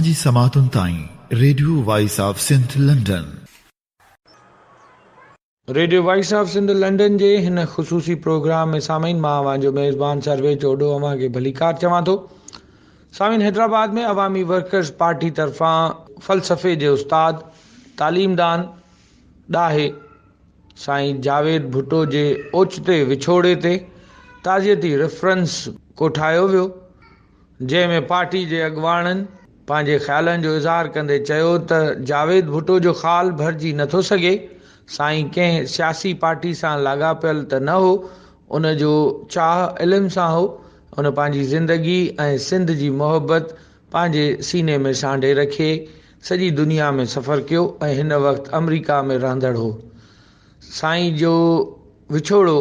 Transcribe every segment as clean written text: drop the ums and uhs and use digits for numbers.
اوهان جي سماعتن تائين radio voice of Sindh London. Radio voice of Sindh London جي هن خصوصي پروگرام ۾ سامعين مان اوهان جو ميزبان سرويچ اوڍو اوهان کي ڀليڪار چوان ٿو. سامعين حيدرآباد ۾ عوامي ورڪرز پارٽي طرفان فلسفي جي استاد، تعليمدان، ڏاهي سائين جاويد ڀٽو جي اوچتي وڇوڙي تي تعزيتي ريفرنس ڪوٺايو ويو، جنهن ۾ پارٽي جي اڳواڻن پنهنجي خيالن جو اظهار ڪندي چيو ته جاويد ڀٽو جو خال ڀرجي نٿو سگهي، سائين ڪنهن سياسي پارٽي سان لاڳاپيل ته نه هو، ان جو چاهه علم سان هو، ان پنهنجي زندگي ۽ سنڌ جي محبت پنهنجي سيني ۾ سانڍي رکي سڄي دنيا ۾ سفر ڪيو ۽ هن وقت آمريڪا ۾ رهندڙ هو. سائين جو وڇوڙو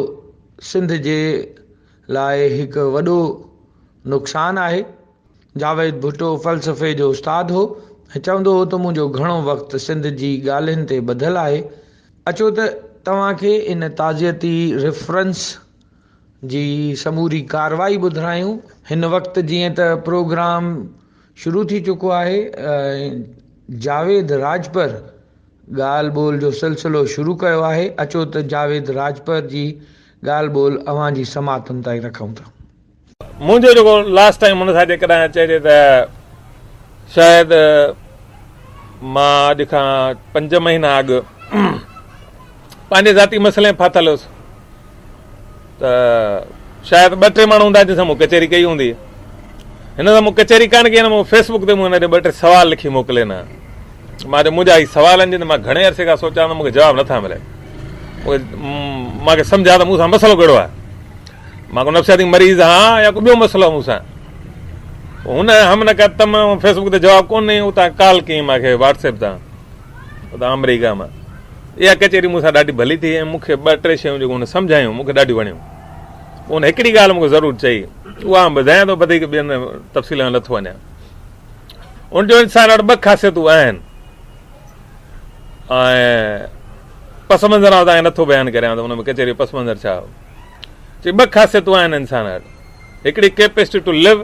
سنڌ جي لاء هڪ وڏو نقصان آهي. جاويد ڀٽو فلسفي جو استاد هو ۽ چوندو هو ته منهنجو گهڻو وقت سنڌ جي ڳالهين تي ٻڌل آهي. اچو ته توهان کي ان تعزيتي ريفرنس جي سموري ڪارروائي ٻڌرايون. هن وقت جيئن ته پروگرام شروع ٿي چڪو آهي ۽ جاويد راڄپر ڳالهه ٻولهه جو سلسلو شروع ڪيو آهي اچو ته جاويد راڄپر جي ڳالهه ٻولهه اوهان جي سماعتن تائين رکون ٿا. منهنجو جيڪو لاسٽ ٽائيم هن سان جيڪڏهن چئجي ته شايد مان اڄ کان 5 مهينا اڳ پنهنجي ذاتي مسئلي ۾ ڦاٿل هيس ته شايد ٻه ٽي ماڻهو هوندا جن سان مون ڪچهري ڪئي هوندي. هن سان مون ڪچهري ڪانه ڪئي، مون فيس بڪ تي مون هن ڏي ٻه ٽي سوال لکي موڪلي نه مان چيو منهنجا هي سوال آهن جن تي مان گهڻي عرصي کان سوچان ٿو مون کي جواب نٿا ملن، مون کي سمجهاء ته مون سان مسئلو ڪهڙو آهي، مان ڪو نفسياتي مريض آهيان يا ڪو ٻيو مسئلو آهي مون سان. هن هم نه ڪا تم فيس بڪ تي جواب ڪونه ڏني، اتان ڪال ڪيائين مان کي واٽس ايپ تان اتان آمريڪا مان. اها ڪچهري مون سان ڏاڍي ڀلي ٿي ۽ مون کي ٻه ٽي شيون جيڪو هن سمجهايون مون کي ڏاڍيون وڻيون. پوء هن هڪڙي ڳالهه مون کي ضرور چئي، اها آئون ٻڌايان ٿو، وڌيڪ ٻين تفصيل ۾ نٿو وڃان. هن چيو انسان وٽ ٻه خاصيتون آهن ۽ پس منظر آئون توهان کي نٿو بيان ڪريان ته ان ۾ ڪچهري جو پس منظر ڇا هو. چئي ٻه خاصيتون آهن انسان وٽ، هڪڙي ڪيپسٽي ٽو لو،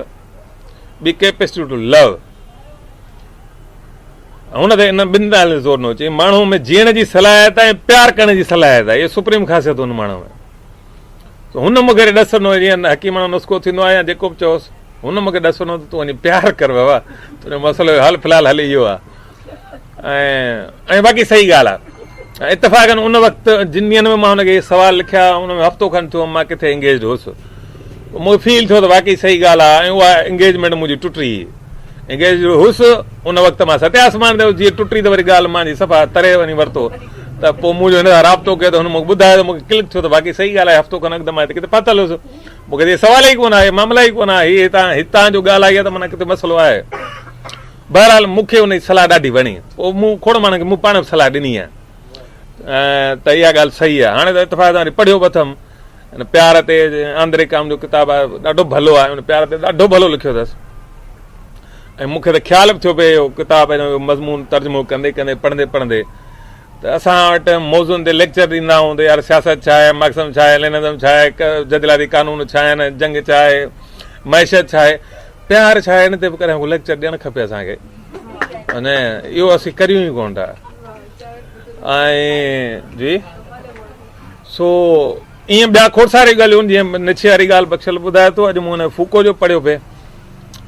ٻي ڪيپسٽي ٽو لو. هن تي انهن ٻن ڳالهين تي زور ڏنو، چيائين ماڻهوء ۾ جيئڻ جي صلاحيت آهي ۽ پيار ڪرڻ جي صلاحيت آهي، اهي سپريم خاصيتون آهن ماڻهوء ۾. سو هن مون کي ڏس ڏنو، جيئن حڪيماڻو نسخو ٿيندو آهي يا جيڪو به چئوس، هن مون کي ڏس ڏنو ته تون وڃي پيار ڪر بابا، تنهنجو مسئلو جو حل في الحال حل اهو آهي. ۽ باقي صحيح ڳالهه آهي. اتفاقاً ان وقت جن ڏينهن ۾ مان هن کي اهي سوال لکيا، ان ۾ هفتو کن ٿيو مان ڪٿي انگيجڊ هوس. مون کي فيل ٿيو ته واقعي صحيح ڳالهه آهي ۽ اها انگيجمينٽ منهنجي ٽٽي. انگيج هيس ان وقت مان ستين آسمان تي هيس جيئن ٽٽي ته وري ڳالهه مانجي صفا تري وڃي ورتو ته پوء مون جو هن سان رابطو ڪيو ته هن مون کي ٻڌايو ته مون کي ڪلڪ ٿيو ته واقعي صحيح ڳالهه آهي هفتو کن اڳ ته مان هتي ڪٿي پهتل هيس مون کي ته سوال ئي ڪونه آهي معاملا ئي ڪونه آهي هي هتان هتان جو ڳالهه آئي آهي ته معنيٰ ڪٿي مسئلو آهي بهرحال مون کي ان جي صلاح ڏاڍي وڻي پوء مون کوڙ ماڻهن کي مون پاڻ به صلاح ڏني آهي ته اها ڳالهه صحيح آهي هاڻي ته اتفاق سان وري پڙهيو به اٿم ان پيار تي آندري ڪام جو ڪتاب آهي ڏاڍو ڀلو آهي ان پيار تي ڏاڍو ڀلو لکيو اٿس ۽ مون کي ته خيال به ٿيو پئي اهو ڪتاب ۽ مضمون ترجمو ڪندي ڪندي پڙهندي پڙهندي ته اسان وٽ موضوعن تي ليڪچر ڏيندا آهيون ته يار سياست ڇا آهي مارڪسزم ڇا آهي ليننزم ڇا آهي جدلياتي قانون ڇا آهن جنگ ڇا آهي معيشت ڇا آهي پيار ڇا آهي ان تي به ڪڏهن ڪو ليڪچر ڏيڻ کپي اسان کي اني اهو اسين ڪريون ئي ڪونه ٿا ۽ جي سو ائين ٻيا کوڙ ساريون ڳالهيون جيئن نڇي واري ڳالهه بخشل ٻڌائي ٿو اڄ مون ان فوڪو جو پڙهيو پئي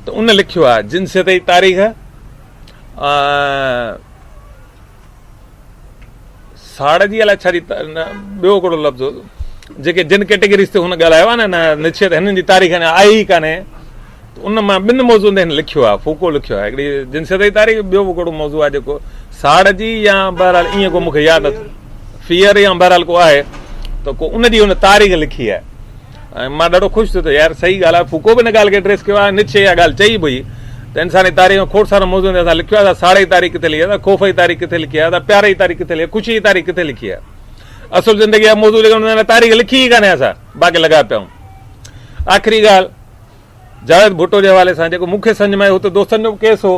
ته ان لکيو آهي جنسيت جي تاريخ ساڙ جي الائي ڇا جي ٻيو هڪڙو لفظ هو جيڪي جن ڪيٽيگريز تي هن ڳالهايو آهي نه نڇي ته هنن جي تاريخ اڃا آئي ئي ڪانهي ان مان ٻن موضوعن تي هن لکيو آهي، فوڪو لکيو آهي، هڪڙي جنسيت جي تاريخ، ٻيو به ڪهڙو موضوع آهي جيڪو ساڙ جي يا بهرحال ائين ڪو مون کي ياد نٿو فيئر يا بهرحال ڪو آهي ته ڪو ان جي هن تاريخ لکي آهي ۽ مان ڏاڍو خوش ٿيو ته يار صحيح ڳالهه آهي فوڪو به ان ڳالهه کي ايڊريس ڪيو آهي نٽشي اها ڳالهه چئي به هئي ته انساني تاريخ ۾ کوڙ سارن موضوعن تي اسان لکيو آهي اسان ساڙ جي تاريخ ڪٿي لکي آهي اسان خوف جي تاريخ ڪٿي لکي آهي اسان پيار جي تاريخ ڪٿي لکي آهي خوشي جي تاريخ ڪٿي لکي آهي اصل زندگي جا موضوع جيڪي هن تاريخ لکي ئي ڪانهي اسان باقي لڳا پيا آهيون آخري ڳالهه جاويد ڀٽو جي حوالي سان جيڪو مون کي سمجهه ۾ آيو هتي دوستن جو به ڪيس هو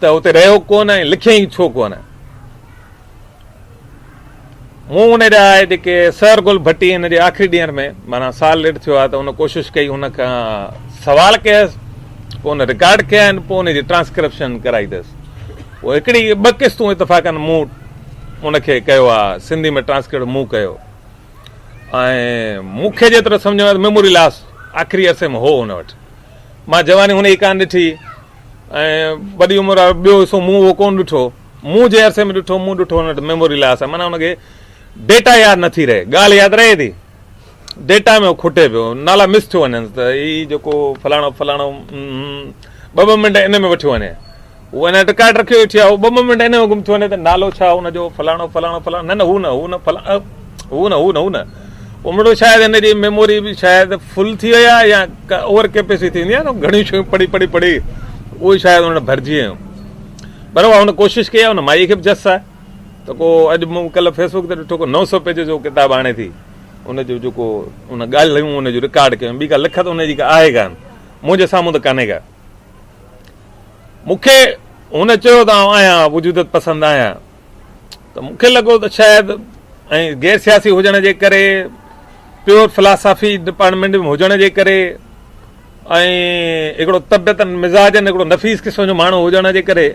ته اتي رهيو ڪونه ۽ لکيائين ڇو ڪونه. مون ان جا جيڪي سر گل ڀٽي هن جي آخري ڏينهن ۾ معنيٰ سال ڏيڍ ٿيو آهي ته هن ڪوشش ڪئي هن کان سوال ڪيس پوء ان رڪارڊ ڪيا آهن، پوء ان جي ٽرانسڪرپشن ڪرائي اٿس. پوء هڪڙي ٻه قسطون اتفاقن مون ان کي ڪيو آهي، سنڌي ۾ ٽرانسڪرپٽ مون ڪيو ۽ مون کي جيترو سمجهه ۾ آيو ته ميموري لاس آخري عرصي ۾ هو هن وٽ. مان جواني هن جي ڪانه ڏٺي ۽ وڏي عمر وارو ٻيو حصو مون اهو ڪونه ڏٺو. مون جنهن عرصي ۾ ڏٺو، مون ڏٺو هن وٽ ميموري لاس آهي، معنيٰ هن کي ڊيٽا ياد نٿي رهي، ڳالهه ياد رهي ٿي، ڊيٽا ۾ کٽي پيو، نالا مس ٿيو وڃنس ته هي جيڪو فلاڻو فلاڻو ٻه ٻه منٽ ان ۾ وٺيو وڃي، هو اڃا رڪارڊ رکيو ويٺي آهي، هو ٻه ٻه منٽ ان ۾ گم ٿيو وڃي ته نالو ڇا هن جو فلاڻو فلاڻو فلاڻو، نه نه هو نه هو نه فلاڻو هو نه هو نه هو نه عمرو شايد هن جي ميموري به شايد فل ٿي وئي آهي يا اوور ڪيپيسٽي ٿي ويندي آهي نه گهڻيون شيون پڙهي پڙهي پڙهي اهو شايد هن ڀرجي ويو. پر اها هن ڪوشش ڪئي آهي، ان مائي کي به جس آهي ته ڪو اڄ مون ڪلهه فيس بڪ تي ڏٺو ڪو 900 پيج جو ڪتاب آڻي ٿي ان جو جيڪو ان ڳالهيون ان جو رڪارڊ ڪيون، ٻي ڪا لکت ان جي ڪا آهي ڪانه، منهنجي سامهون ته ڪانهي ڪا. مون کي هن چيو ته آئون آهيان وجودت پسند آهيان ته مون کي لڳو ته شايد ۽ غير سياسي هجڻ جي ڪري پيور فلاسافي ڊپارٽمينٽ ۾ هجڻ جي ڪري ۽ هڪڙو طبيعتن مزاجن هڪڙو نفيس قسم جو ماڻهو هجڻ جي ڪري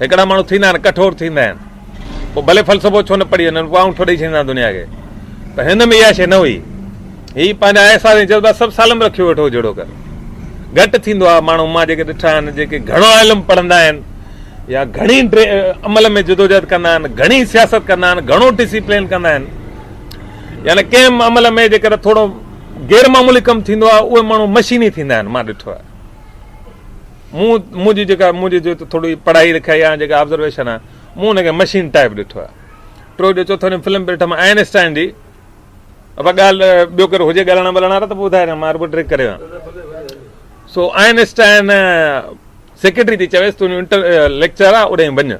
هڪڙا ماڻهو ٿيندا آهن ڪٺور ٿيندا آهن پوء ڀلي فلسفو ڇو نه پڙهي وڃن پوء آئون ٺوڏي ڇڏيندا آهن دنيا کي پر هن ۾ اها شيء نه هئي هي پنهنجا احساس ۽ جذبا سڀ سالم رکيو ويٺو هو جهڙوڪر گهٽ ٿيندو آهي ماڻهو مان جيڪي ڏٺا آهن جيڪي گهڻو علم پڙهندا آهن يا گهڻي عمل ۾ جدوجهد ڪندا آهن گهڻي سياست ڪندا آهن گهڻو ڊسيپلين ڪندا آهن يعني ڪنهن عمل ۾ جيڪڏهن ٿورو غير معمولي ڪم ٿيندو آهي اهي ماڻهو مشيني ٿيندا آهن مان ڏٺو آهي مون منهنجي جيڪا منهنجي جو ٿوري پڙهائي لکائي آهي جيڪا آبزرويشن آهي مون هن کي مشين ٽائپ ڏٺو آهي ٽيون ڏينهن چوٿون ڏينهن فلم ڏٺم آئنسٽائن جي ابا ڳالهه ٻيو ڪير هجي ڳالهائڻ ٻالهائڻ وارو ته پوء ٻڌائي مان رڳو ڊرنڪ ڪري ويان سو آئنسٽائن سيڪريٽري ٿي چويس تنهنجو انٽر ليڪچر آهي اوڏانهن وڃ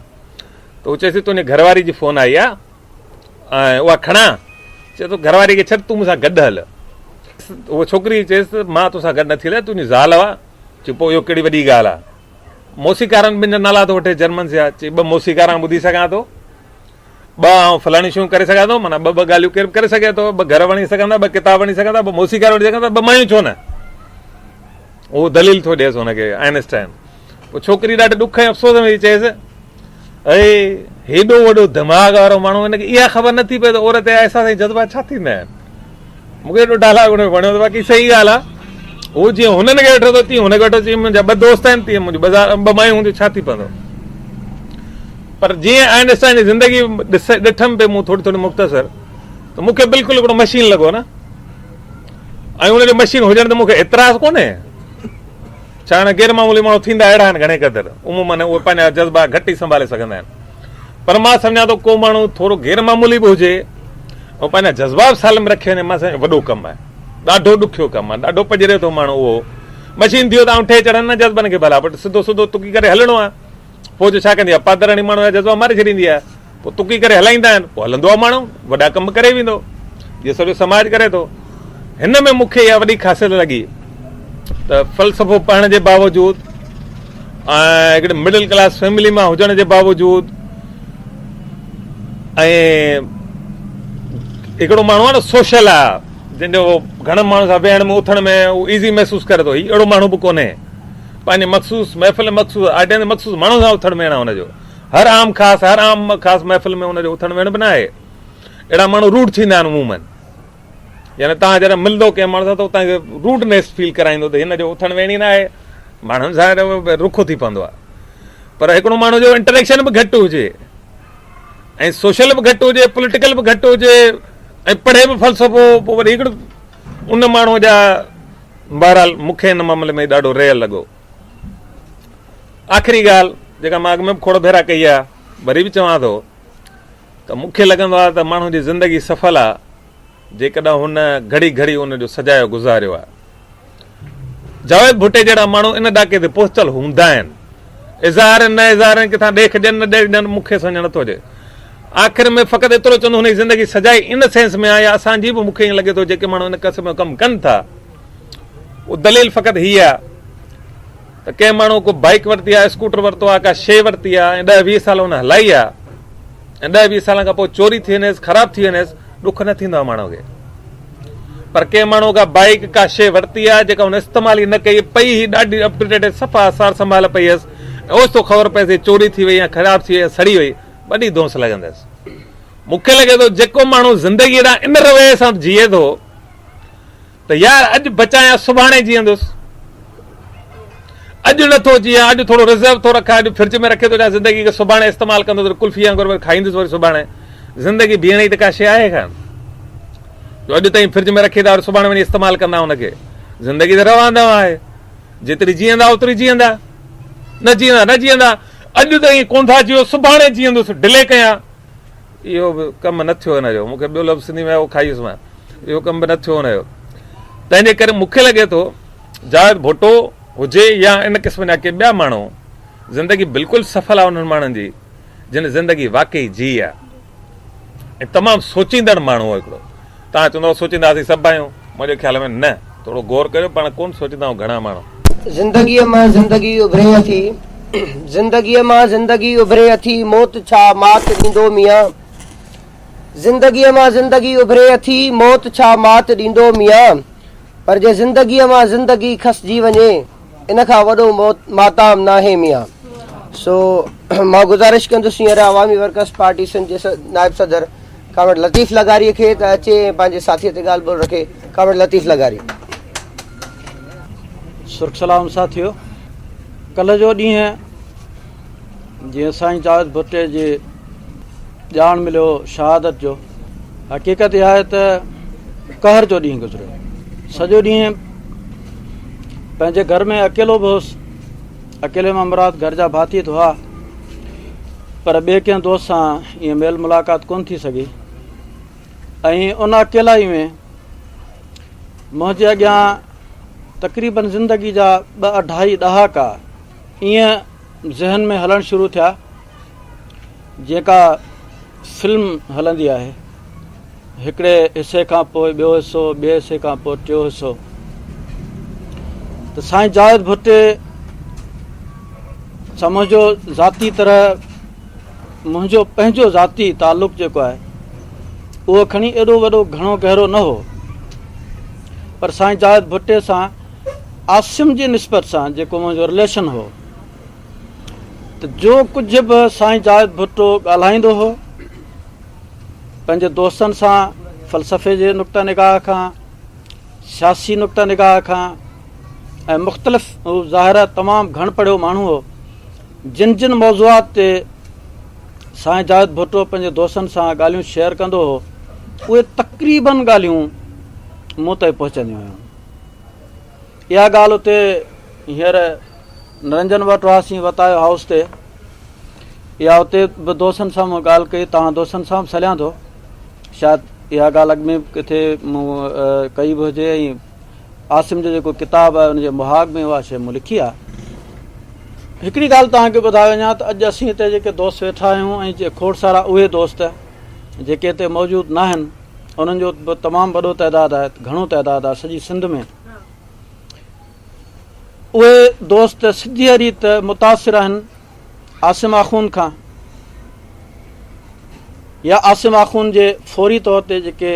ته هو چيس تنهنجي گهر واري جي فون آئي آهي ۽ اها کڻان؟ چئي ٿو گهر واري کي ڇڏ تون مون سان گڏ هل. هوء ڇوڪري چيس ته مان توسان گڏ نٿي هلان تنهنجي زال هئا. چي پوء اهو ڪهڙي وڏي ڳالهه آهي. موسيقارن ٻن جا نالا ٿو وٺي جرمنس جا. چي ٻه موسيقار آئون ٻڌي سگهان ٿو. ٻه آئون فلاڻيون شيون ڪري سگهان ٿو. معنيٰ ٻه ٻه ڳالهيون ڪير به ڪري سگهي ٿو. ٻه گهر وڻي سگهن ٿا، ٻه ڪتاب وڻي سگهن ٿا، ٻه موسيقار وڻي سگهن ٿا، ٻه مايون ڇو نه؟ اهو دليل ٿو ڏيس هن کي آئنسٽائن. پوء ڇوڪري ڏاڍي ڏک ۽ افسوس ۾ چيس، اي هيڏو وڏو دماغ وارو ماڻهو هن کي اها خبر نه ٿي پئي ته عورت جا احساس ۽ جذبا ڇا ٿيندا آهن. مون کي ايڏو ڊائلاگ هن جو وڻيو ته باقي صحيح ڳالهه آهي. هو جيئن هنن کي ويٺو ٿو تيئن هن کي ويٺو چئي منهنجا ٻه دوست آهن تيئن منهنجون ٻه زال ٻه مايون هونديون ڇا ٿي پوندو. پر جيئن آئنسٽائن جي زندگي ڏٺم پئي مون ٿوري ٿوري مختصر ته مون کي بلڪل هڪڙو مشين لڳو نه ۽ ان جو مشين هجڻ تي مون کي اعتراض ڪونهي. ڇاڪاڻ غير معمولي ماڻهو ٿيندا اهڙا آهن گهڻي قدر عموماً اهي پنهنجا جذبا گهٽ ئي سنڀالي سگهندا آهن پر مان سمجهان ٿو ڪو ماڻهو ٿورو غير معمولي به هجي ۽ پنهنجا جذبا به سالم رکي وڃي مان سمجهان وڏو ڪم آهي ڏاڍو ڏکيو ڪم آهي ڏاڍو پڄري ٿو ماڻهو اهو مشين ٿي ويو ته آئون ٺهي چڙهن نه جذبن کي ڀلا بٽ سڌو سڌو تڪي ڪري هلڻو آهي فوج ڇا ڪندي آهي پادر هڻي ماڻهو جا جذبا ماري ڇڏيندي آهي پوء تڪي ڪري هلائيندا آهن، پوء هلندو آهي ماڻهو، وڏا ڪم ڪري ويندو، جيئن سڄو سماج ڪري ٿو. هن ۾ مون کي اها وڏي خاصيت لڳي ته فلسفو پڙهڻ جي باوجود ۽ هڪڙي مڊل ڪلاس فيملي مان هجڻ جي باوجود ۽ هڪڙو ماڻهو آهي نه سوشل آهي جنهن جو گهڻن ماڻهن سان ويهڻ ۾ اٿڻ ۾ هو ايزي محسوس ڪري ٿو، هي اهڙو ماڻهو به ڪونهي، پنهنجي مخصوص محفل مخصوص آڊينس مخصوص ماڻهن سان اٿڻ ويهڻ آهي هن جو. هر عام خاص هر عام خاص محفل ۾ ان جو اٿڻ ويهڻ به ناهي. اهڙا ماڻهو روڊ ٿيندا آهن عموماً. يعني توهان جڏهن ملندو ڪنهن ماڻهو سان ته توهان کي روڊنيس فيل ڪرائيندو ته هن جو اٿڻ ويهڻ ئي ناهي. ماڻهن سان رکو ٿي پوندو آهي. پر هڪڙو ماڻهو جو انٽريڪشن به گهٽ هجي ۽ سوشل به گهٽ هجي، پوليٽيڪل به گهٽ هجي ۽ پڙهي به فلسفو پوء وري هڪڙو ان ماڻهو جا بهرحال مون کي هن معاملي ۾ ڏاڍو ريئل لڳو. آخري ڳالهه جيڪا مان اڳ ۾ به کوڙ ڀيرا ڪئي آهي وري به چوان ٿو ته مون کي لڳندو آهي ته ماڻهو جي زندگي سڦل آهي جيڪڏهن هن گهڙي گهڙي ان جو سجايو گذاريو آهي. جاويد ڀٽي جهڙا ماڻهو ان ڏاڪي تي پهتل هوندا آهن. اظهارين نه اظهارين ڪٿان ڏيک ڏين نه ڏيک ڏين مون کي سمجهه نٿو اچي. آخر ۾ فقط ايترو چوندو هن جي زندگي سجائي ان سينس ۾ آهي يا اسان جي به مون کي ائين لڳي ٿو جيڪي ماڻهو ان قسم جو ڪم ڪن ٿا اهو دليل فقط هي آهي ته ڪنهن ماڻهو ڪو بائيڪ ورتي آهي، اسڪوٽر ورتو آهي، ڪا شيء ورتي آهي ۽ ڏهه ويهه سال هن هلائي آهي ۽ ڏهه ويهه سالن کان پوء چوري ٿي وڃيس، خراب ٿي وڃيس، ڏک نه ٿيندو آهي ماڻهو کي. پر ڪنهن ماڻهوء ڪا بائيڪ ڪا شيء ورتي آهي جيڪا هن استعمال ئي نه ڪئي پئي هئي ڏاڍي اپ ٽو ڊيٽ ۽ صفا سار سنڀال پئي هيس ۽ اوچتو خبر پيس هي چوري ٿي وئي يا خراب ٿي وئي يا سڙي وئي وڏي دونس لڳندس. مون کي لڳي ٿو جيڪو ماڻهو زندگيء ڏانهن ان رويي سان جيئي ٿو ته يار اڄ بچايان سڀاڻي جيئندس اڄ نه ٿو جيئان اڄ ٿورو رزرو ٿو رکان اڄ فرج ۾ رکي ٿو ڏيان زندگي کي سڀاڻي استعمال ڪندس وري قلفي وانگر وري کائيندس وري سڀاڻي زندگي بيهڻ جي ته ڪا شيء آهي ڪانه جو اڄ تائين فرج ۾ رکي ٿا وري سڀاڻي وڃي استعمال ڪندا ان کي زندگي ته روان دوان آهي جيتري جيئندا اوتري جيئندا نه جيئندا نه جيئندا اڄ تائين ڪون ٿا جيئو سڀاڻي جيئندس ڊلي ڪيان اهو به ڪم نه ٿيو هن جو مون کي ٻيو لفظ سنڌي ۾ آيو کائي ويس مان اهو ڪم به نه ٿيو هن جو تنهن جي ڪري مون کي لڳي ٿو جاويد ڀٽو هجي يا ان قسم جا ڪي ٻيا ماڻهو زندگي بلڪل سڦل آهي انهن ماڻهن جي جن زندگي واقعي جي آهي ۽ تمام سوچيندڙ ماڻهو هڪڙو توهان چوندو سوچيندا اسين سڀ آهيون منهنجي خيال ۾ نه ٿورو غور ڪريو پاڻ ڪون سوچيندا آهيون گهڻا ماڻهو. زندگيء مان زندگي اڀري اٿي زندگيء مان زندگي اڀري اٿي موت ڇا مات ڏيندو ميان زندگيء مان زندگي اڀري اٿي موت ڇا مات ڏيندو ميان پر جي زندگيء مان زندگي کسجي وڃي ان کان وڏو موت ماتام ناهي ميان سو مان گذارش ڪندس هينئر عوامي ورڪرس پارٽي سنڌ جي نائب صدر ڪامريڊ لطيف لغاري کي ته اچي ۽ پنهنجي ساٿي تي ڳالهه ٻولهه رکي. ڪامريڊ لطيف لغاري. سرخ سلام ساٿيو ڪلهه جو ڏينهن جيئن سائين جاويد ڀٽي جي ڄاڻ مليو شهادت جو حقيقت اها آهي ته قهر جو ڏينهن گذريو سڄو ڏينهن پنهنجي گهر ۾ اڪيلو به هوس اڪيلي مان مراد گهر جا ڀاتي ته هئا پر ٻئي ڪنهن دوست سان ائين ميل ملاقات ڪونه ٿي سگهي ۽ ان اڪيلائي ۾ منهنجي اڳيان تقريبن زندگي جا ٻه اڍائي ڏهاڪا ائين ذهن ۾ هلڻ شروع ٿيا جيڪا فلم هلندي آهي هڪڙي حصي کان پوء ٻيو حصو ٻئي حصي کان پوء ٽيو حصو ته سائين جاويد ڀٽي سان منهنجو ذاتي طرح منهنجو پنهنجو ذاتي تعلق جيڪو آهي اهو کڻي ايڏو وڏو گهڻو گهرو نه هو پر سائين جاويد ڀٽي سان عاصم جي نسبت سان جيڪو منهنجو رليشن هو ته جو ڪجهه به سائين جاويد ڀٽو ڳالهائيندو هو پنهنجي دوستن سان فلسفي جي نقطه نگاهه کان سياسي نقطه نگاهه کان ۽ مختلف هو ظاهر تمام گهڻ پڙهيو ماڻهو هو جن جن موضوعات تي سائين جاويد ڀٽو پنهنجي دوستن سان ڳالهيون شيئر ڪندو هو اهي تقريبن ڳالهيون مون تائين پهچنديون هيون اها ڳالهه اتي هينئر نرنجن وٽ هئاسين وتايو هائوس تي اها اتي به دوستن سان مون ڳالهه ڪئي توهان دوستن سان به سليان ٿو شايد اها ڳالهه اڳ ۾ ڪٿي مون ڪئي به هجي ۽ عاصم جو جيڪو ڪتاب آهي ان جي مهاڳ ۾ اها شيء مون لکي آهي هڪڙي ڳالهه توهان کي ٻڌائي وڃان ته اڄ اسين هتي جيڪي دوست ويٺا آهيون ۽ کوڙ سارا اهي دوست جيڪي هتي موجود ناهن انهن جو به تمام وڏو تعداد آهي گهڻو تعداد آهي سڄي سنڌ ۾ اهي دوست سڌيء ريت متاثر آهن عاصم آخوند کان يا عاصم آخوند جي فوري طور تي جيڪي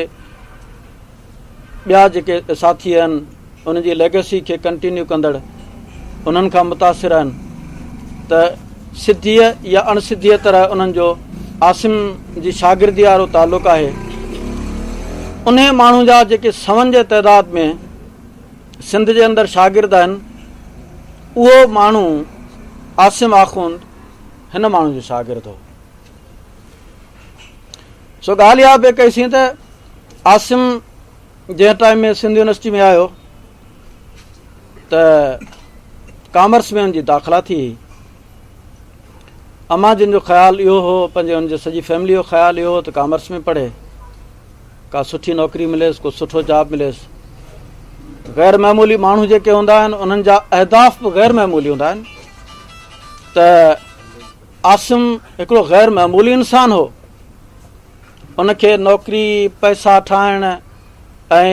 ٻيا جيڪي ساٿي آهن انهن جي ليگسي کي ڪنٽينيو ڪندڙ انهن کان متاثر آهن ته سڌيء يا اڻ سڌيء طرح انهن جو عاصم جي شاگردي وارو تعلق آهي. انهي ماڻهو جا جيڪي سون جي تعداد ۾ سنڌ جي اندر شاگرد آهن اهو ماڻهو عاصم آخوند هن ماڻهو جو شاگرد هو. سو ڳالهه اها پئي ڪئيسين ته عاصم جنهن ٽائيم ۾ سنڌ يونيورسٽي ۾ آيو ته ڪامرس ۾ ان جي داخلا ٿي هئي. امان جن جو خيال اهو هو پنهنجي ان جي سڄي فيملي جو خيال اهو هو ته ڪامرس ۾ پڙهي ڪا سٺي نوڪري مليس ڪو سٺو جاب مليس. غير معمولي ماڻهو جيڪي هوندا آهن انهن جا اهداف به غير معمولي هوندا آهن ته عاصم هڪڙو غير معمولي انسان هو. ان کي نوڪري، پئسا ٺاهڻ ۽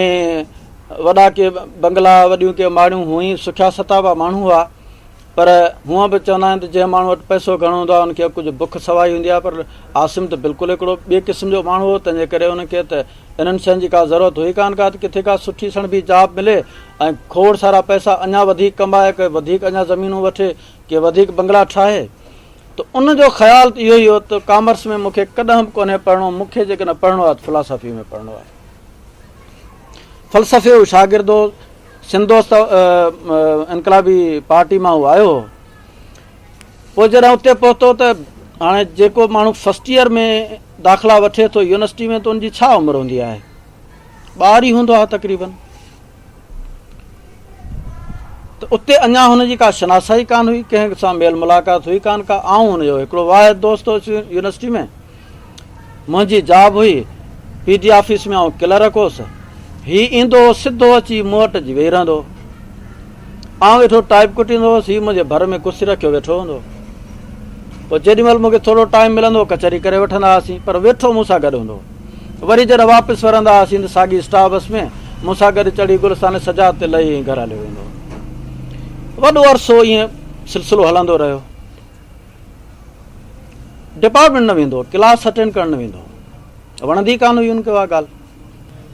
وڏا ڪي بنگلا، وڏيون ڪي ماڙيون هئي، سکيا ستابا ماڻهو هئا. پر هونء به چوندا آهن ته جنهن ماڻهو وٽ پئسو گهڻو هوندو آهي ان کي ڪجهه بک سوائي هوندي آهي پر عاصم ته بلڪل هڪڙو ٻئي قسم جو ماڻهو هو تنهن جي ڪري ان کي ته انهن شين جي ڪا ضرورت هئي ڪانه ڪا ته ڪٿي ڪا سٺي سڻڀي جاب ملي ۽ کوڙ سارا پئسا اڃا وڌيڪ ڪمائي ڪي وڌيڪ اڃا زمينون وٺي ڪي وڌيڪ بنگلا ٺاهي ته ان جو خيال ته اهو ئي هو ته ڪامرس ۾ مون کي ڪڏهن به ڪونهي پڙهڻو مون کي جيڪڏهن پڙهڻو آهي ته فلاسافي ۾ پڙهڻو آهي. فلسفي جو شاگرد هو سنڌ دوست انقلابي پارٽي مان هو آيو هو. پوء جڏهن اتي پهتو ته هاڻي جيڪو ماڻهو فرسٽ ايئر ۾ داخلا وٺي ٿو يونيورسٽي ۾ ته ان جي ڇا عمر هوندي آهي؟ ٻار ئي هوندو آهي تقريبن. ته اتي اڃا هن جي ڪا شناسائي ڪانه هئي، ڪنهن سان ميل ملاقات هئي ڪانه ڪا. آئون هن جو هڪڙو واحد دوست هوس يونيورسٽي ۾. منهنجي جاب هئي پي ڊي آفيس ۾ آئون ڪلرڪ هوس. هي ايندو هو سڌو اچي مون وٽ اچي ويهي رهندو هو. آئون ويٺو ٽائيپ ڪٽيندو هوس، هي منهنجي ڀر ۾ ڪرسي رکيو ويٺو هوندو هو. پوء جيڏي مهل مون کي ٿورو ٽائيم ملندو هو ڪچهري ڪري وٺندا هئاسين، پر ويٺو مون سان گڏ هوندو هو. وري جڏهن واپس ورندا هئاسين ته ساڳي اسٽاف بس ۾ مون سان گڏ چڙهي گلستان سجاد تي لهي ۽ گهر هليو ويندو هو. وڏو عرصو ائين سلسلو هلندو رهيو. ڊپارٽمينٽ نه ويندو هو، ڪلاس اٽينڊ ڪرڻ نه ويندو هو. وڻندي ڪانه هئي هن کي اها ڳالهه.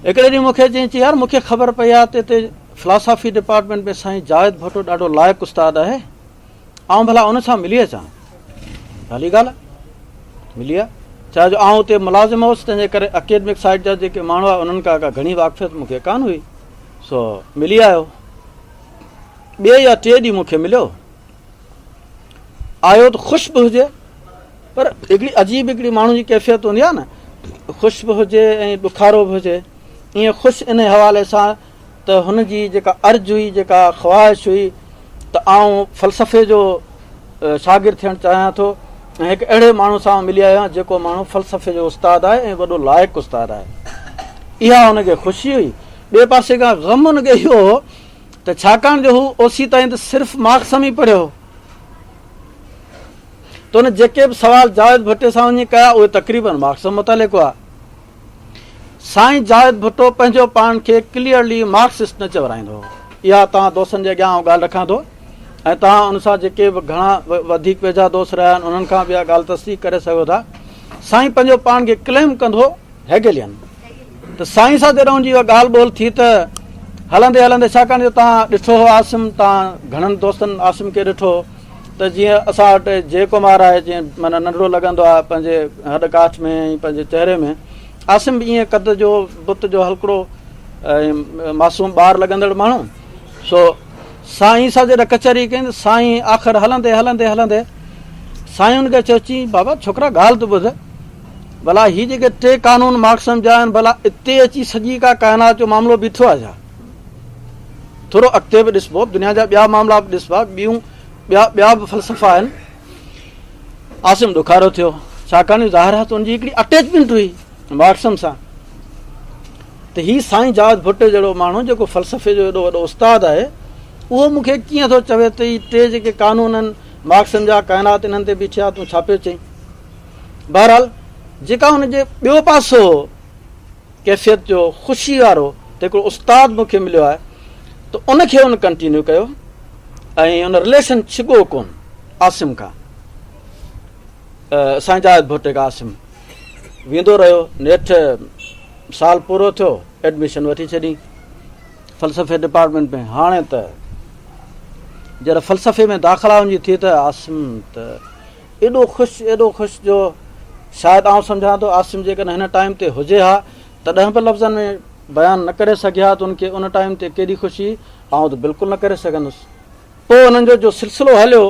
هڪڙي ڏينهن مون کي چيائين، چي يار مون کي خبر پئي آهي ته هتي فلاسافي ڊپارٽمينٽ ۾ سائين جاويد ڀٽو ڏاڍو لائق استاد آهي. آئون ڀلا ان سان ملي اچان. ڀلي ڳالهه آهي، ملي آ. ڇا جو آئون اتي ملازم هوس، تنهن جي ڪري اڪيڊمڪ سائيڊ جا جيڪي ماڻهو هئا، انهن کان ڪا گهڻي واقفيت مون کي ڪانه هئي، سو ملي آيو. ٻئي يا ٽئين ڏينهن مون کي مليو. آيو ته خوش به هجي، پر هڪڙي عجيب هڪڙي ماڻهو جي ڪيفيت هوندي آهي نه، خوش به هجي ۽ ڏکارو به هجي. ائين خوش انهي حوالي سان ته هن جي جيڪا عرض هئي، جيڪا خواهش هئي ته آئون فلسفي جو شاگرد ٿيڻ چاهيان ٿو ۽ هڪ اهڙي ماڻهو سان آئون ملي آيو آهيان جيڪو ماڻهو فلسفي جو استاد آهي ۽ وڏو لائق استاد آهي. اها هن کي خوشي هئي. ٻئي پاسي کان غم هن کي اهو هو ته ڇاڪاڻ جو هو اوسي تائين ته صرف مارڪسم ئي پڙهيو هو ته هن جيڪي به سوال جاويد ڀٽي سان وڃي ڪيا اهي تقريبن مارڪسم متعلق هئا. سائين جاويد ڀٽو پنهنجو پاڻ کي ڪليئرلي مارڪسسٽ نه چورائيندو هو. اها توهان دوستن جي اڳيان آئون ڳالهه رکان ٿو ۽ توهان ان سان جيڪي به گهڻا وڌيڪ ويجها دوست رهيا آهن انهن کان به اها ڳالهه تصديق ڪري سگهو ٿا. سائين پنهنجو پاڻ کي ڪليم ڪندو هو هيگلين. ته سائين سان جڏهن ان جي اها ڳالهه ٻولهه ٿي ته هلندي هلندي ڇاڪاڻ جو توهان ڏٺو هو عاصم توهان گهڻن دوستن عاصم کي ڏٺو هو ته جيئن اسان وٽ جي ڪمار آهي جيئن معنيٰ ننڍڙو لڳندو آهي پنهنجي هڏ ڪاٺ ۾ ۽ پنهنجي چهري ۾ عاصم به ائين قد جو بت جو هلڪڙو ۽ معصوم ٻار لڳندڙ ماڻهو سو سائين سان جڏهن ڪچهري ڪئي ته سائين آخر هلندي هلندي هلندي سائين ان کي چيو چي بابا ڇوڪرا ڳالهه ته ٻڌ ڀلا هي جيڪي ٽي قانون مارڪسم جا آهن ڀلا اتي اچي سڄي ڪا ڪائنات جو معاملو بيٺو آهي ڇا ٿورو اڳتي به ڏسبو، دنيا جا ٻيا معاملا به ڏسبا، ٻيون ٻيا ٻيا به فلسفا آهن. عاصم ڏکارو ٿيو، ڇاڪاڻ جو ظاهر آهي ته ان جي هڪڙي اٽيچمينٽ هئي مارڪسم سان ته هي سائين جاويد ڀٽي جهڙو ماڻهو جيڪو فلسفي جو ايڏو وڏو استاد آهي اهو مون کي ڪيئن ٿو چوي ته هي ٽي جيڪي قانون آهن مارڪسم جا ڪائنات انهن تي بيٺي آهي تون ڇا پيو چئين. بهرحال جيڪا ان جي ٻيو پاسو هو ڪيفيت جو خوشي وارو ته هڪڙو استاد مون کي مليو آهي ته ان کي ان ڪنٽينيو ڪيو ۽ ان رليشن ڇڳو ڪون عاصم کان سائين جاويد ڀٽي کان عاصم ويندو رهيو نيٺ سال پورو ٿيو ايڊميشن وٺي ڇڏي فلسفي ڊپارٽمينٽ ۾ هاڻي ته جڏهن فلسفي ۾ داخلا هن جي ٿي ته عاصم ته ايڏو خوش ايڏو خوش جو شايد آئون سمجهان ٿو عاصم جيڪڏهن هن ٽائيم تي هجي ها تڏهن به لفظن ۾ بيان نه ڪري سگهي ها ته ان کي ان ٽائيم تي ڪيڏي خوشي آئون ته بلڪل نه ڪري سگهندس. پوء انهن جو جو سلسلو هليو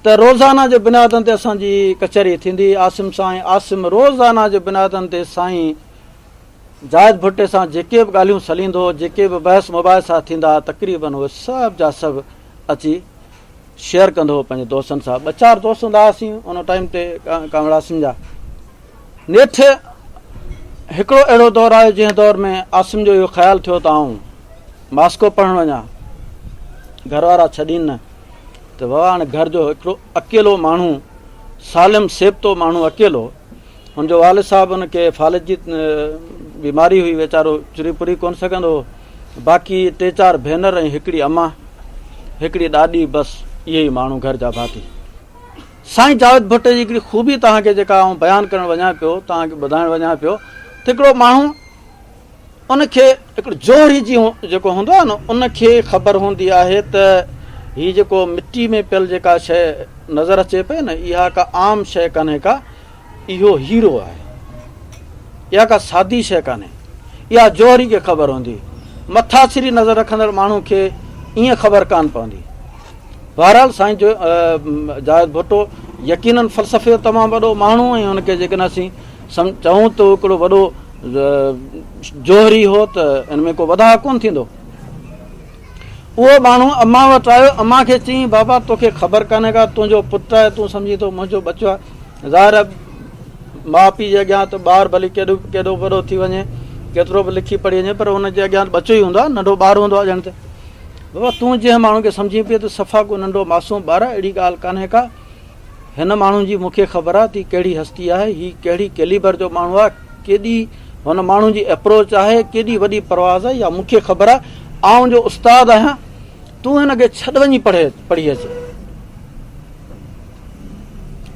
ته روزانه جي بنيادن تي اسان جي ڪچهري ٿيندي عاصم سان ۽ عاصم روزانه جي بنيادن تي سائين جاويد ڀٽي سان جيڪي به ڳالهيون سليندو هو جيڪي به بحث مباحثا ٿيندا ها تقريبن اهي سڀ جا سڀ اچي شيئر ڪندو هو پنهنجي دوستن سان ٻه چار دوست هوندا هئاسين ان ٽائيم تي ڪامريڊ عاصم جا نيٺ هڪڙو اهڙو دور آيو جنهن دور ۾ عاصم جو اهو خيال ٿيو ته آئون ماسڪو پڙهڻ وڃان گهر وارا ڇڏين نه ته بابا هاڻي گهر جو هڪڙو اڪيلو ماڻهو سالم سيبتو ماڻهو اڪيلو هن جو والد صاحب هن کي فالج جي بيماري هئي ويچارو چري پري ڪونه سگهندو هو باقي ٽي چار ڀينر ۽ هڪڙي اما. هڪڙي ڏاڏي بس اهي ئي ماڻهو گهر جا ڀاتي. سائين جاويد ڀٽي جي هڪڙي خوبي توهان کي جيڪا آئون بيان ڪرڻ وڃان پيو توهان کي ٻڌائڻ وڃان پيو ته هڪڙو ماڻهو ان کي هڪڙو جوهري جي جيڪو هوندو آهي نه ان کي خبر هوندي آهي ته هي جيڪو مٽي ۾ پيل جيڪا شيء نظر اچي پئي نه اها ڪا عام شيء ڪانهي ڪا اهو هيرو آهي اها ڪا سادي شيء ڪانهي اها جوهري کي خبر هوندي مٿاڇري نظر رکندڙ ماڻهو کي ائين خبر ڪانه پوندي بهرحال سائين جو جاويد ڀٽو يقينن فلسفي جو تمام وڏو ماڻهو ۽ ان کي جيڪڏهن اسين چئون ته هڪڙو وڏو جوهري هو ته ان ۾ ڪو وڌاء ڪونه ٿيندو. اهو ماڻهو امان وٽ آيو، امان کي چيائين، بابا توکي خبر ڪانهي ڪا، تنهنجو پٽ آهي، تون سمجهين ٿو منهنجو ٻچو آهي. ظاهر آهي ماء پيء جي اڳيان ته ٻار ڀلي ڪيڏو ڪيڏو وڏو ٿي وڃي، ڪيترو به لکي پڙهي وڃي پر ان جي اڳيان ته ٻچو ئي هوندو آهي، ننڍو ٻار هوندو آهي ڄڻ ته. بابا تون جنهن ماڻهو کي سمجهين پئي ته صفا ڪو ننڍو معصوم ٻار آهي، اهڙي ڳالهه ڪانهي ڪا. هن ماڻهو جي مون کي خبر آهي ته هي ڪهڙي هستي آهي، هي ڪهڙي ڪيليبر جو ماڻهو آهي، ڪيڏي هن ماڻهو جي اپروچ آهي، ڪيڏي وڏي پرواز آهي، اها مون کي خبر آهي، آئون جو استاد آهيان، تون هن کي ڇڏ وڃي پڙهي پڙهي اچ.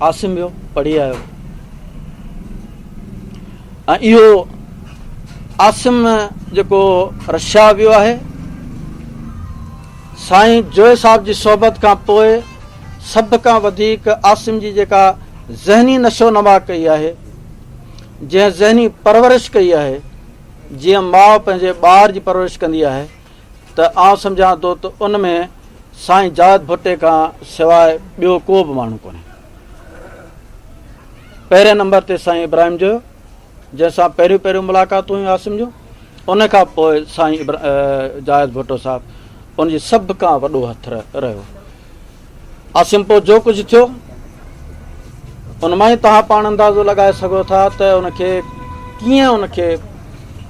عاصم ويو پڙهي آيو ۽ اهو عاصم جيڪو رشيا ويو آهي، سائين جويي صاحب جي صحبت کان پوء سڀ کان وڌيڪ عاصم جي جيڪا ذهني نشو نما ڪئي آهي، جنهن ذهني پرورش ڪئي آهي، جيئن ماء پنهنجي ٻار جي پرورش ڪندي آهي ته آئون سمجهان ٿو ته ان ۾ سائين جاويد ڀٽي کان سواء ٻيو ڪو به ماڻهو ڪونهي. پهرين نمبر تي سائين ابراهيم جويو جنهن سان پهريون پهريون ملاقاتون هيون عاصم جون، ان کان پوء سائين جاويد ڀٽو صاحب ان جي سڀ کان وڏو هٿ رهيو. عاصم پوء جو ڪجهه ٿيو، ان مان ئي توهان پاڻ اندازو لڳائي سگهو ٿا ته ان کي ڪيئن ان کي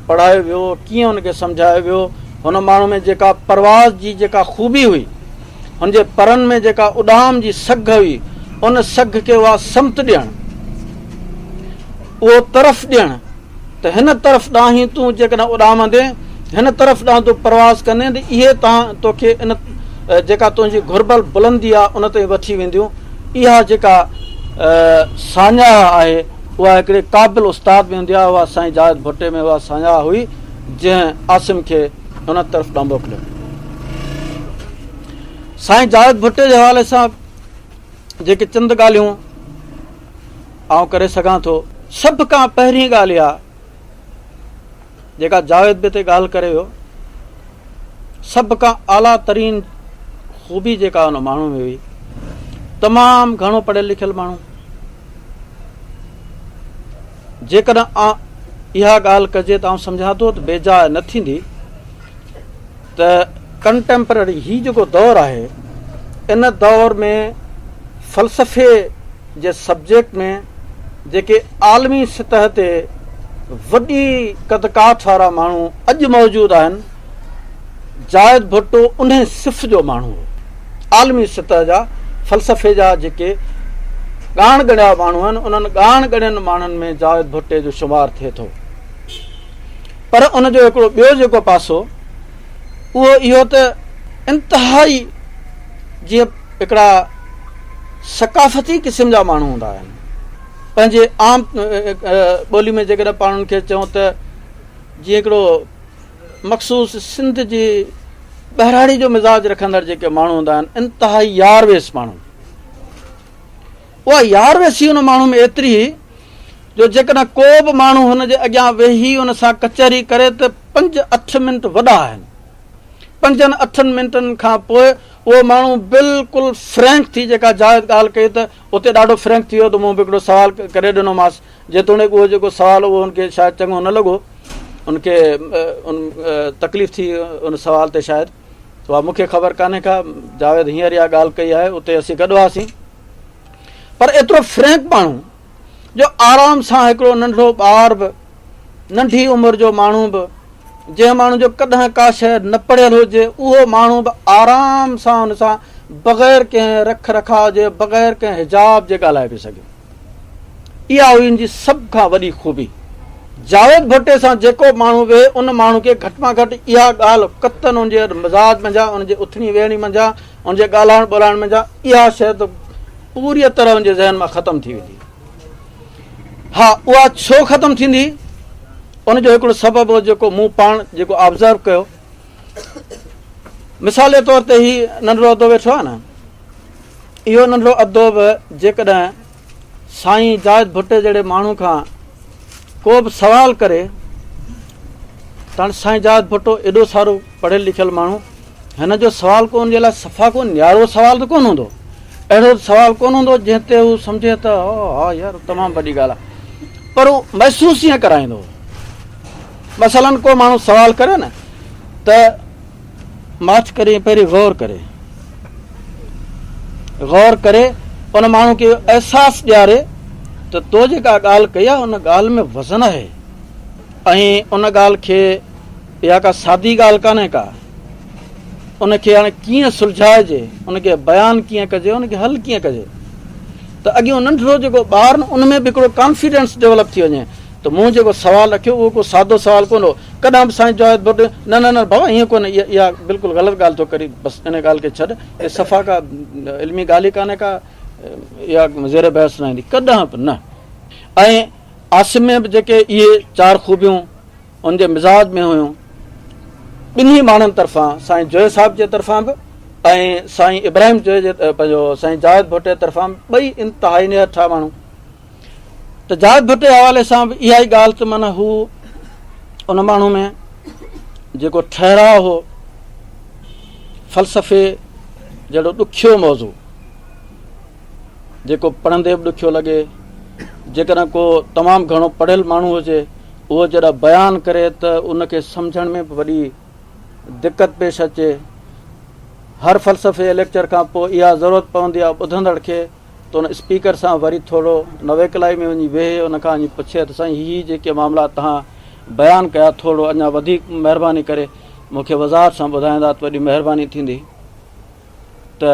پڙهايو ويو، ڪيئن ان کي سمجهايو ويو. هن ماڻهو ۾ جيڪا پرواز جي جيڪا خوبي هئي، هن جي پرن ۾ جيڪا اڏام جي سگهه هئي، ان سگهه کي اها سمت ڏيڻ، اهو طرف ڏيڻ، ته هن طرف ڏانهن ئي تون جيڪڏهن اڏامندين، هن طرف ڏانهن تون پرواز ڪندين ته اهي تان توکي ان جيڪا تنهنجي گهربل بلندي آهي ان تائين وٺي وينديون. اها جيڪا ساڃاهه آهي اها هڪڙي قابل استاد ۾ هوندي آهي، اها سائين جاويد ڀٽي ۾ اها ساڃاهه هئي جنهن عاصم کي ان طرف ڏانهن موڪليو. سائين جاويد ڀٽي جي حوالي سان جيڪي چند ڳالهيون آئون ڪري سگهان ٿو. سڀ کان پهرين ڳالهه اها جيڪا جاويد به هتي ڳالهه ڪري ويو، سڀ کان اعليٰ ترين خوبي جيڪا ان ماڻهو ۾ هئي، تمام گهڻو پڙهيل لکيل ماڻهو. جيڪڏهن اها ڳالهه ڪجي ته آئون سمجهان ٿو ته بيجاء نه ٿيندي ته ڪنٽيمپرري هي جيڪو دور آهي ان دور ۾ فلسفي جي سبجيڪٽ ۾ جيڪي عالمي سطح تي وڏي قد ڪاٺ وارا ماڻهو اڄ موجود آهن، جاويد ڀٽو انهي صف جو ماڻهو هو. عالمي سطح جا فلسفي جا جيڪي ڳاڻ ڳڻيا ماڻهو آهن، انهن ڳاڻ ڳڻين ماڻهن ۾ جاويد ڀٽي جو شمار ٿئي ٿو. پر ان جو هڪڙو ٻيو جيڪو پاسو اهو اهو ته انتهائي جيئن هڪڙا ثقافتي قسم جا ماڻهو هوندا آهن پنهنجي عام ٻولي ۾ جيڪڏهن پاڻ ان کي چئون ته جيئن هڪڙو مخصوص سنڌ جي ٻهراڙي جو مزاج رکندڙ جيڪي ماڻهو هوندا آهن انتهائي يار ويس ماڻهو اها يار ويسي ان ماڻهو ۾ ايتري هئي جو جيڪڏهن ڪو به ماڻهو هن جي اڳيان ويهي ان سان ڪچهري ڪري ته پنج اٺ منٽ وڏا آهن پنجن اٺن منٽن کان پوء اهو ماڻهو بلڪل فرينڪ ٿي جيڪا جائز ڳالهه ڪئي ته اتي ڏاڍو فرينڪ ٿي ويو ته مون به هڪڙو سوال ڪري ڏنومانس جيتوڻيڪ اهو جيڪو سوال اهو هن کي شايد چڱو نه لڳو ان کي ان تڪليف ٿي ان سوال تي شايد اها مون کي خبر ڪانهي ڪا جاويد هينئر اها ڳالهه ڪئي آهي اتي اسين گڏ هئاسين پر ايترو فرينڪ ماڻهو جو آرام سان هڪڙو ننڍڙو ٻار به ننڍي عمر جو ماڻهو به جنهن ماڻهو جو ڪڏهن ڪا شيء نه پڙهيل هجي اهو ماڻهو به آرام سان ان سان بغير ڪنهن رک رکاء جي بغير ڪنهن حجاب جي ڳالهائي پئي سگهيو. اها هئي ان جي سڀ کان وڏي خوبي. جاويد ڀٽي سان جيڪو ماڻهو ويهي ان ماڻهو کي گهٽ مان گهٽ اها ڳالهه قطعاً ان جي مزاج منجهان، ان جي اٿڻي ويهڻي منجهان، ان جي ڳالهائڻ ٻولهائڻ منجهان اها شيء ته پوريء طرح ان جي ذهن مان ختم ٿي ويندي. ها اها ڇو ختم ٿيندي ان جو هڪڙو سبب هو جيڪو مون پاڻ جيڪو آبزرو ڪيو. مثال جي طور تي هي ننڍڙو ادو ويٺو آهي نه، اهو ننڍڙو ادو به جيڪڏهن سائين جاويد ڀٽي جهڙي ماڻهو کان ڪو به سوال ڪري ته هاڻي سائين جاويد ڀٽو ايڏو سارو پڙهيل لکيل ماڻهو هن جو سوال ڪو ان جي لاء صفا ڪو نيارو سوال ته ڪونه هوندو، اهڙو سوال ڪونه هوندو جنهن تي هو سمجهي ته ها يار تمام وڏي ڳالهه آهي، پر هو محسوس ائين ڪرائيندو هو. مثلاً ڪو ماڻهو سوال ڪري نه ته ماٺ ڪري پهرين غور ڪري، غور ڪري ان ماڻهو کي احساس ڏياري ته تو جيڪا ڳالهه ڪئي آهي ان ڳالهه ۾ وزن آهي ۽ ان ڳالهه کي اها ڪا سادي ڳالهه ڪانهي ڪا، ان کي هاڻي ڪيئن سلجهائجي، ان کي بيان ڪيئن ڪجي، ان کي حل ڪيئن ڪجي ته اڳيون ننڍڙو جيڪو ٻار ان ۾ به هڪڙو ڪانفيڊنس ڊولپ ٿي وڃي ته مون جيڪو سوال رکيو اهو ڪو سادو سوال ڪونه هو. ڪڏهن به سائين جاويد ڀٽ نه نه نه بابا ائين ڪونه اها بلڪل غلط ڳالهه ٿو ڪرين بس ان ڳالهه کي ڇڏ اها صفا ڪا علمي ڳالهه ئي ڪانهي ڪا اها زير بحث نه ايندي ڪڏهن به نه. ۽ عاصم ۾ به جيڪي اهي چار خوبيون ان جي مزاج ۾ هيون ٻنهي ماڻهن طرفان سائين جويي صاحب جي طرفان به ۽ سائين ابراهيم جويي جي پنهنجو سائين جاويد ڀٽي طرفان به ٻئي انتهائي نهٺا ماڻهو. ته جاويد ڀٽي حوالي سان به اها ئي ڳالهه ته معنيٰ هو ان ماڻهو ۾ جيڪو ٺهراء هو فلسفي جهڙو ڏکيو موضوع جيڪو پڙهندي به ڏکيو لڳي، جيڪڏهن ڪو تمام گهڻو پڙهيل ماڻهو هجي اهو جڏهن بيان ڪري ته ان کي سمجهڻ ۾ به وڏي دقت پيش اچي. هر فلسفي جي ليڪچر کان پوء اها ضرورت پوندي آهي ٻڌندڙ کي ته ان اسپيڪر سان وري ٿورو نويڪلائي ۾ وڃي ويهي ان کان وڃي پڇي ته سائين هي جيڪي معاملا توهان بيان ڪيا ٿورو اڃا وڌيڪ مهرباني ڪري مون کي وضاحت سان ٻڌائيندا ته وڏي مهرباني ٿيندي ته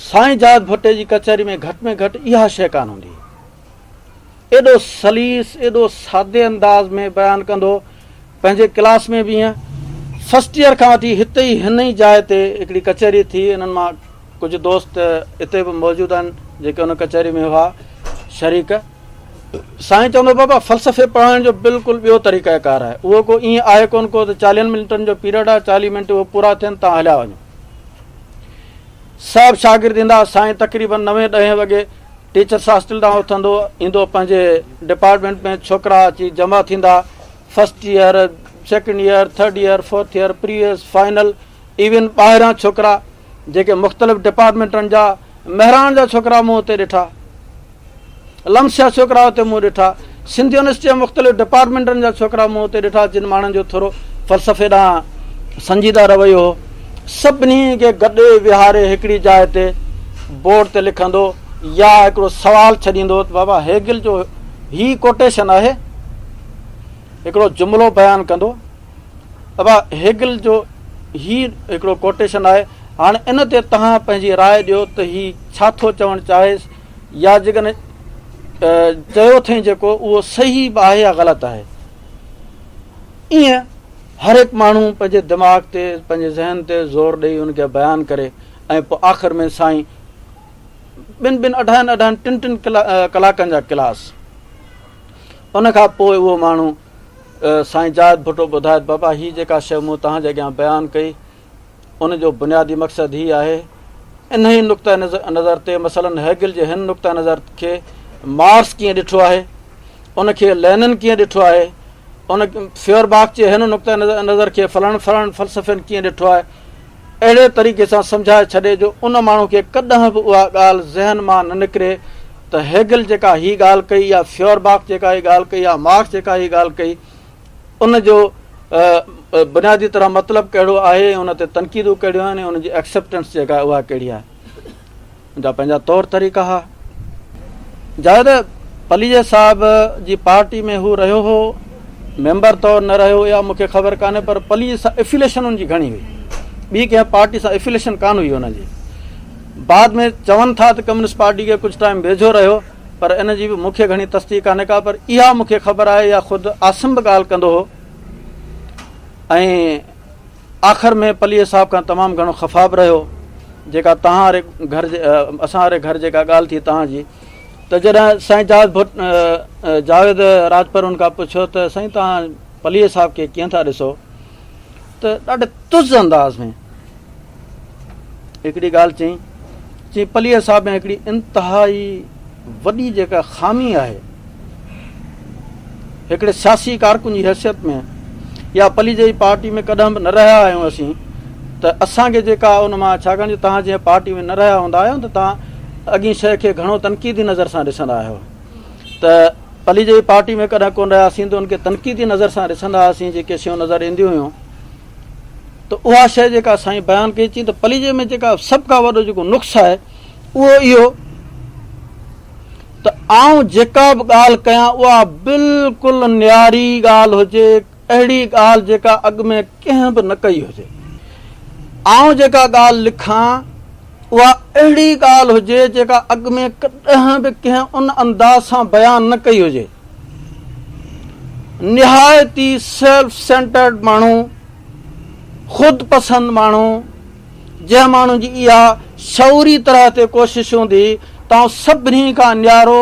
سائين جاد ڀٽي جي ڪچهري ۾ گهٽ ۾ گهٽ اها شيء ڪانه هوندي. ايڏو سليس ايڏو سادي انداز ۾ بيان ڪندو پنهنجي ڪلاس ۾ به ائين فرسٽ ايئر کان وٺي هتي ئي هن ئي جاء تي هڪڙي ڪچهري ٿي انهن مان ڪجهه دوست اتي به موجود آهن جيڪي ان ڪچهري ۾ هئا شريڪ. سائين چوندو بابا فلسفي پڙهائڻ جو بلڪل ٻيو طريقه ڪار آهي اهو ڪو ائين آهي ڪونه ڪو ته چاليهن منٽن جو پيريڊ آهي چاليهه منٽ اهو پورا ٿين تان هليا وڃو. سڀ شاگرد ايندا سائين تقريبن نوين ڏهين وڳي ٽيچرس هاسٽل ڏانهن اٿندو ايندو پنهنجي ڊپارٽمينٽ ۾ ڇوڪرا اچي جمع ٿيندا first year second year third year fourth year previous final even ٻاهران ڇوڪرا جيڪي مختلف ڊپارٽمينٽن جا مهراڻ جا ڇوڪرا مون اتي ڏٺا لمس جا ڇوڪرا اتي مون ڏٺا، سنڌ يونيورسٽي جا مختلف ڊپارٽمينٽن جا ڇوڪرا مون اتي ڏٺا جن ماڻهن جو ٿورو فلسفي ڏانهن سنجيده رويو هو. سڀني کي گڏي ويهاري هڪڙي جاء تي بورڊ تي لکندو يا هڪڙو سوال ڇڏيندو ته بابا هيگل جو هي ڪوٽيشن آهي، هڪڙو جملو بيان ڪندو ابا هيگل جو هي هڪڙو ڪوٽيشن آهي هاڻي ان تي توهان پنهنجي راء ڏيو ته هي ڇا ٿو چوڻ چاهي يا جيڪڏهن چيو اٿئين جيڪو اهو صحيح به آهي يا غلط آهي. ائين هر هڪ ماڻهو پنهنجي دماغ تي پنهنجي ذهن تي زور ڏئي ان کي بيان ڪري ۽ پوء آخر ۾ سائين ٻن ٻن اڍائن اڍائن ٽن ٽن ڪلاڪن جا ڪلاس ان کان پوء اهو ماڻهو سائين جاويد ڀٽو ٻڌائي ته بابا هي جيڪا شيء مون توهان جي اڳيان بيان ڪئي ان جو بنيادي مقصد هي آهي، انهيء نقطه نظر تي مثلاً هيگل جي هن نقطه نظر کي مارڪس ڪيئن ڏٺو آهي، ان کي لينن ڪيئن ڏٺو آهي، ان فيورباخ جي هن نقطه نظر کي فلاڻن فلاڻن فلسفين ڪيئن ڏٺو آهي، اهڙي طريقي سان سمجهائي ڇڏي جو ان ماڻهو کي ڪڏهن به اها ڳالهه ذهن مان نه نڪري ته هيگل جيڪا هي ڳالهه ڪئي يا فيورباخ جيڪا هي ڳالهه ڪئي يا مارڪس جيڪا هي ڳالهه ڪئي، ان جو بنيادي طرح مطلب ڪهڙو آهي ۽ ان تي تنقيدون ڪهڙيون آهن ۽ ان جي ايڪسيپٽنس جيڪا آهي اها ڪهڙي آهي. ان جا پنهنجا طور طريقا ها. جاويد پليجي صاحب جي پارٽي ۾ هو رهيو هو، ميمبر طور نه رهيو اها مون کي خبر ڪانهي پر پليجي سان افيليشن ان جي گهڻي هئي. ٻي ڪنهن پارٽي سان افيليشن ڪانه هئي ان جي. بعد ۾ چون ٿا ته ڪميونسٽ پارٽي کي ڪجهه ٽائيم ويجهو رهيو. پر ان جي به مون کي گهڻي تصديق ڪانهي ڪا پر اها مون کي خبر آهي يا خود عاصم به ڳالهه ڪندو هو ۽ آخر ۾ پليجي صاحب کان تمام گهڻو خفا به رهيو جيڪا توهان واري گهر جي اسان واري گهر جيڪا ڳالهه ٿي توهان جي ته جڏهن سائين جاويد ڀٽ جاويد راڄپر ان کان پڇيو ته سائين توهان پليجي صاحب کي ڪيئن ٿا ڏسو ته ڏاڍي تز انداز ۾ هڪڙي ڳالهه چئي چي پليجي صاحب ۾ هڪڙي انتهائي وڏي جيڪا خامي آهي هڪڙي سياسي ڪارڪن جي حيثيت ۾ يا پليجي جي پارٽي ۾ ڪڏهن به نه رهيا آهيون اسين ته اسان کي جيڪا ان مان ڇاڪاڻ جو توهان جنهن پارٽي ۾ نه رهيا هوندا آهيو ته توهان اڳين شيء کي گهڻو تنقيدي نظر سان ڏسندا آهيو ته پليجي جي پارٽي ۾ ڪڏهن ڪونه رهياسين ته ان کي تنقيدي نظر سان ڏسندا هئاسين جيڪي شيون نظر اينديون هيون ته اها شيء جيڪا سائين بيان ڪئي چي ته پليجي ۾ جيڪا سڀ کان وڏو جيڪو نقص آهي اهو اهو ته آئون جيڪا به ڳالهه ڪيان اها بلڪل نياري ڳالهه هجي، اهڙي ڳالهه جيڪا اڳ ۾ ڪنهن به نه ڪئي هجي. آئون جيڪا ڳالهه لکان اها اهڙي ڳالهه هجي جيڪا اڳ ۾ ڪڏهن به ڪنهن ان انداز سان بيان نه ڪئي هجي. نهايت ئي سيلف سينٽرڊ ماڻهو، خود پسند ماڻهو، جنهن ماڻهو جي اها شعوري طرح تي ڪوشش هوندي ته آئون سڀني کان نيارو،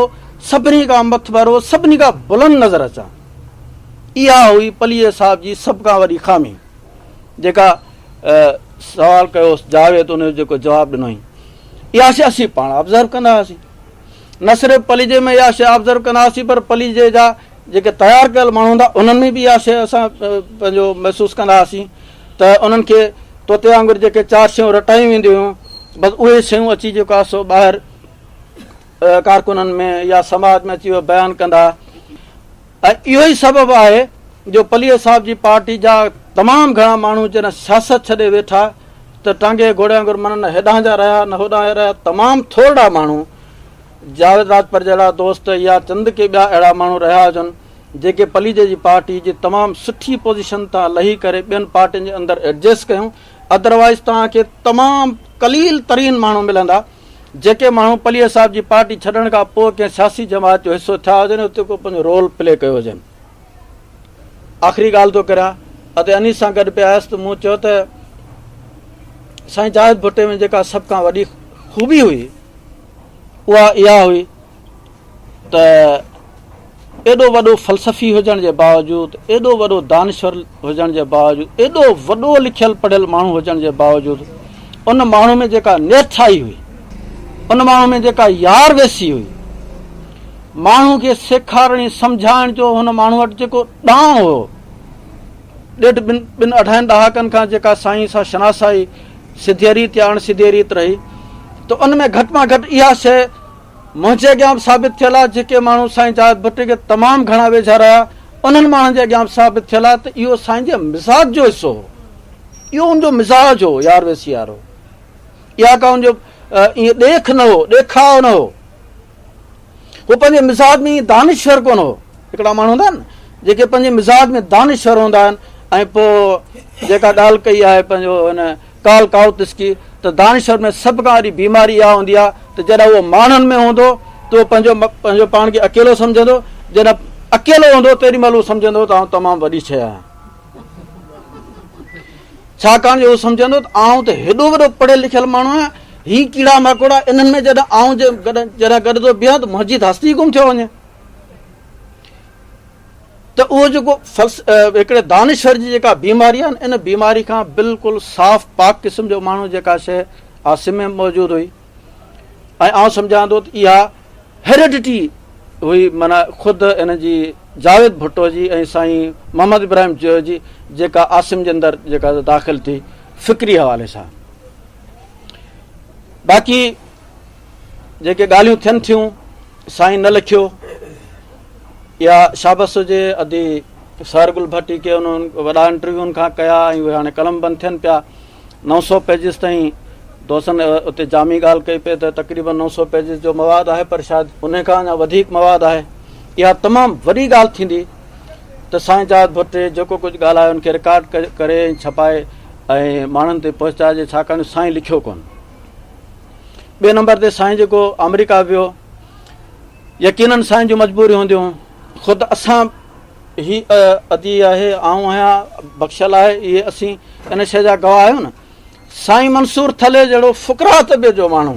سڀني کان مٿڀرو، سڀني کان بلند نظر اچان. اها هئي پليجي صاحب جي سڀ کان وڏي خامي، جيڪا سوال ڪيو هوس جاويد ان جو جيڪو جواب ڏنو هئائين. اها شيء اسين پاڻ آبزرو ڪندا هئاسين. نه صرف پليجي ۾ اها شيء آبزرو ڪندا هئاسين پر پليجي جا جيڪي تيار ڪيل ماڻهو هوندا انهن ۾ به اها شيء اسان پنهنجو محسوس ڪندا هئاسين ته انهن کي طوطي وانگر جيڪي چار شيون رٽايون وينديون هيون بس اهي شيون اچي جيڪو آهي سو ٻاهر ڪارڪنن ۾ يا سماج ۾ اچي اهي بيان ڪندا ۽ اهو ئي سبب آهي جو پليجي صاحب جي پارٽي جا تمام گهڻا ماڻهو جڏهن سياست ڇڏي ويٺا ته ٽانگي گهوڙي وانگر من نه هيڏانهن جا رهيا نه هوڏانهن جا رهيا تمام ٿورڙا ماڻهو جاويد راڄپر جهڙا دوست يا چند ڪي ٻيا اهڙا ماڻهو رهيا هجن جيڪي پليجي جي پارٽي جي تمام سٺي پوزيشن تان لهي ڪري ٻين پارٽين جي اندر ايڊجسٽ ڪيون ادروائيز توهان کي تمام قليل ترين ماڻهو ملندا جيڪي ماڻهو پليجي صاحب جي پارٽي ڇڏڻ کان پوء ڪنهن سياسي جماعت جو حصو ٿيا هجن اتي ڪو پنهنجو رول پلي ڪيو هجن. آخري ڳالهه ٿو ڪريان ادي انيس سان گڏ پئي آيس ته مون چيو ته سائين جاويد ڀٽي ۾ جيڪا سڀ کان وڏي خوبي هئي اها اها هئي ته ايڏو وڏو فلسفي هجڻ جي باوجود، ايڏو وڏو دانشور هجڻ جي باوجود، ايڏو وڏو لکيل پڙهيل ماڻهو هجڻ جي باوجود ان ماڻهو ۾ جيڪا نيٺائي هئي، ان ماڻهو ۾ جيڪا يار ويسي هئي، ماڻهو کي سيکارڻ ۽ سمجهائڻ جو هن ماڻهو وٽ جيڪو ڏانء هو، ڏيڍ ٻن ٻن اڍائين ڏهاڪن کان جيڪا سائين سان شناسائي سڌيء ريت يا اڻ سڌيء ريت رهي ته ان ۾ گهٽ مان گهٽ اها شيء منهنجي اڳيان به ثابت ٿيل آهي، جيڪي ماڻهو سائين جاويد ڀٽي کي تمام گهڻا ويجها رهيا، انهن ماڻهن جي اڳيان به ثابت ٿيل آهي ته اهو سائين جي مزاج جو حصو هو. اهو ان جو مزاج هو، يار ويسي وارو. اها ڪا ان جو ائين ڏيک نه هو، ڏيکاء نه هو. هو پنهنجي مزاج ۾ ائين دانشور ڪونه هو. هڪڙا ماڻهو هوندا آهن جيڪي پنهنجي مزاج ۾ دانشور هوندا آهن ۽ پوء جيڪا ڳالهه ڪئي آهي پنهنجو هن ڪال ڪائوتسڪي ته دانشور ۾ سڀ کان وڏي بيماري اها هوندي آهي ته جڏهن اهو ماڻهن ۾ هوندو ته اهو پنهنجو پنهنجو پاڻ کي اڪيلو سمجهندو، جڏهن اڪيلو هوندو تيڏي مهل اهو سمجهندو ته آئون تمام وڏي شيء آهيان. ڇاڪاڻ جو اهو سمجهندو ته آئون ته هيڏو وڏو پڙهيل لکيل ماڻهو آهيان، هي ڪيڙا ماڪوڙا انهن ۾ جڏهن آئون جڏهن گڏ ٿو بيهان ته منهنجي ته هستي گم ٿيو وڃي. ته اهو جيڪو هڪڙي دانشور جي جيڪا بيماري آهي ان بيماري کان بلڪل صاف پاڪ قسم جو ماڻهو جيڪا شيء عاصم ۾ موجود هئي ۽ آئون سمجهان ٿو ته اها هيريڊٽي هئي معنيٰ خود ان جي جاويد ڀٽو جي ۽ سائين محمد ابراهيم جويو جي جيڪا عاصم جي اندر جيڪا داخل ٿي فڪري حوالي سان باقي جيڪي ڳالهيون ٿين ٿيون سائين نه لکيو يا شابس هجي ادي سر گل ڀٽي کي انهن وڏا انٽرويو ان کان ڪيا ۽ اهي هاڻي قلم بند ٿين پيا 900 پيجز تائين دوستن اتي جامي ڳالهه ڪئي پئي ته تقريبن 900 پيجز جو مواد آهي پر شايد ان کان اڃا وڌيڪ مواد آهي اها تمام وڏي ڳالهه ٿيندي ته سائين جاويد ڀٽي جيڪو ڪجهه ڳالهايو ان کي رڪارڊ ڪري ۽ ڇپائي ۽ ماڻهن تي پهچائجي ڇاڪاڻ جو سائين لکيو ڪونه ٻئي نمبر تي سائين جيڪو آمريڪا ويو يقينن سائين جون مجبوريون هونديون. خود اسان هي ادي آهي، آئون آهيان، بخشل آهي، اهي اسين ان شيء جا گواهه آهيون نه. سائين منصور ٿلهي جهڙو فقراء طبيعت جو ماڻهو،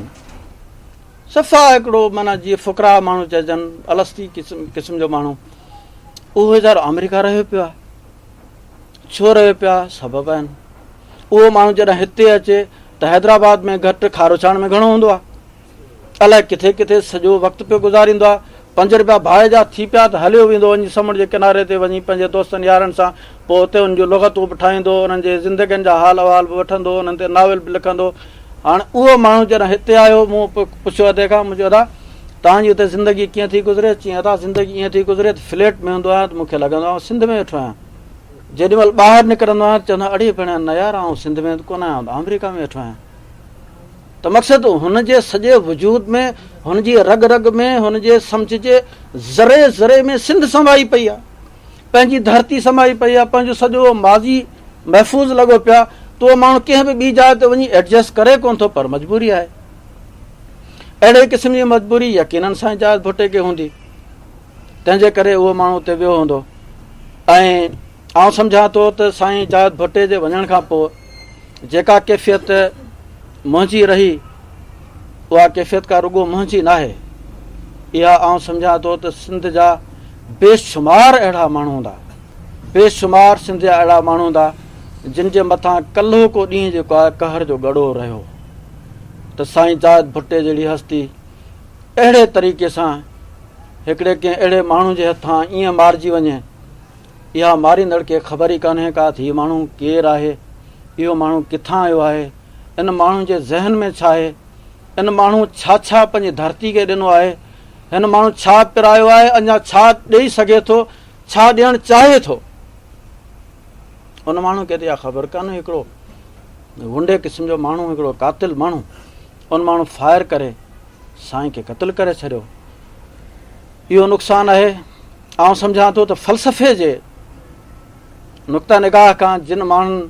صفا هڪڙو معنيٰ جيئن فقراء ماڻهو چئجن، الستي قسم جو ماڻهو، اهو ويچارو آمريڪا رهيو پيو آهي. ڇو رهيو پيو آهي؟ سبب آهن. اهو ماڻهو جڏهن هتي اچي ته حيدرآباد ۾ گهٽ کاروڇاڻ ۾ گهڻو هوندو آهي. الائي ڪٿي ڪٿي سڄو وقت پيو گذاريندو آهي. پنج رپيا ڀاء جا ٿي پيا ته هليو ويندو وڃي سمنڊ جي ڪناري تي وڃي پنهنجي دوستن يارن سان پوء اتي انهن جون لغتون به ٺاهيندو، انهن جي زندگين جا حال احوال به وٺندو، انهن تي ناول به لکندو. هاڻ اهو ماڻهو جڏهن هتي آيو، مون پڇيو ادي کان، مون چيو ادا توهان جي اتي زندگي ڪيئن ٿي گذري؟ چيائين ادا زندگي ائين ٿي گذري ته فليٽ ۾ هوندو آهيان ته مون کي لڳندو آهي آئون سنڌ ۾ ويٺو آهيان. جيڏي مهل ٻاهر نڪرندو آهيان ته چوندو آهيان اڙي ڀيڻ نه يار آئون سنڌ ۾ ته ڪونه آهيان، آئون ته آمريڪا ۾ ويٺو آهيان. ته مقصد هن جي سڄي وجود ۾، هن جي رڳ رڳ ۾، هن جي سمجهه جي ذري ذري ۾ سنڌ سمائي پئي آهي، پنهنجي ڌرتي سمائي پئي آهي، پنهنجو سڄو ماضي محفوظ لڳو پيو آهي ته اهو ماڻهو ڪنهن به ٻي جاء تي وڃي ايڊجسٽ ڪري ڪونه ٿو پر مجبوري آهي. اهڙي قسم جي مجبوري يقينن سائين جاويد ڀٽي کي هوندي، تنهن جي ڪري اهو ماڻهو اتي ويو هوندو ۽ آئون سمجهان ٿو ته سائين جاويد ڀٽي جي وڃڻ کان پوء جيڪا ڪيفيت منهنجي رهي اها ڪيفيت ڪا رڳو منهنجي ناهي، اها آئون سمجهان ٿو ته سنڌ جا بيشمار اهڙا ماڻهو هوندا، بيشمار سنڌ جا اهڙا ماڻهو هوندا جن جي مٿان ڪلهوڪو ڏينهن جيڪو آهي قهر جو ڳڙو رهيو ته سائين جاويد ڀٽي جهڙي هستي اهڙي طريقي سان هڪڙي ڪنهن اهڙي ماڻهو جي هٿان ائين مارجي وڃي اها ماريندڙ کي خبر ئي ڪانهي ڪا ته هي ماڻهو ڪير آهي، اهو ماڻهو ڪٿان آيو آهي، ان ماڻهو جي ذهن ۾ ڇا آهي، ان ماڻهو ڇا ڇا پنهنجي ڌرتي کي ڏنو آهي، هن ماڻهو ڇا پرايو آهي، اڃا ڇا ڏئي سگهي ٿو، ڇا ڏيڻ چاهي ٿو. ان ماڻهو کي ته اها خبر ڪانه هڪڙو غنڊي قسم جو ماڻهو، هڪڙو قاتل ماڻهو، ان ماڻهو فائر ڪري سائين کي قتل ڪري ڇڏيو. اهو نقصان آهي. آئون سمجهان ٿو ته فلسفي جي نقطه نگاهه کان جن ماڻهن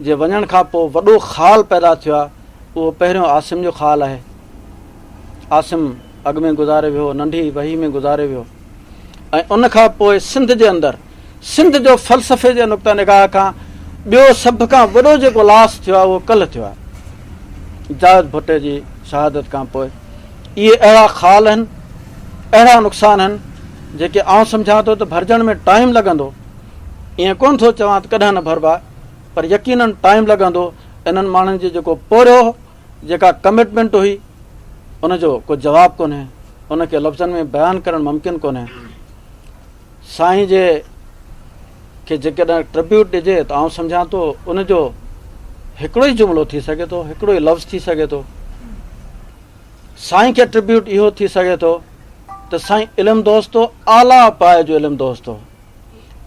جي وڃڻ کان پوء وڏو خال پيدا ٿيو آهي اهو پهريون عاصم جو خال آهي. عاصم اڳ ۾ گذاري ويو، ننڍي وهي ۾ گذاري ويو ۽ ان کان پوء سنڌ جي اندر سنڌ جو فلسفي جي نقطه نگاهه کان ٻيو سڀ کان وڏو جيڪو لاس ٿيو آهي اهو ڪلهه ٿيو آهي جاويد ڀٽي جي شهادت کان پوء. اهي اهڙا خال آهن، اهڙا نقصان آهن، جيڪي آئون سمجهان ٿو ته ڀرجڻ ۾ ٽائيم لڳندو. ائين ڪونه ٿو چوان ته ڪڏهن نه ڀربا، پر يقينن ٽائيم لڳندو. انهن ماڻهن جي جيڪو پورهيو هو، جيڪا ڪمٽمينٽ هئي، ان جو ڪو جواب ڪونهي، ان کي لفظن ۾ بيان ڪرڻ ممڪن ڪونهي. سائين جي کي جيڪڏهن ٽربيوٽ ڏجي ته آئون سمجهان ٿو ان جو هڪڙو ئي جملو ٿي سگهي ٿو، هڪڙو ئي لفظ ٿي سگهي ٿو. سائين کي ٽربيوٽ اهو ٿي سگهي ٿو ته سائين علم دوست هو، اعليٰ پائي جو علم دوست هو.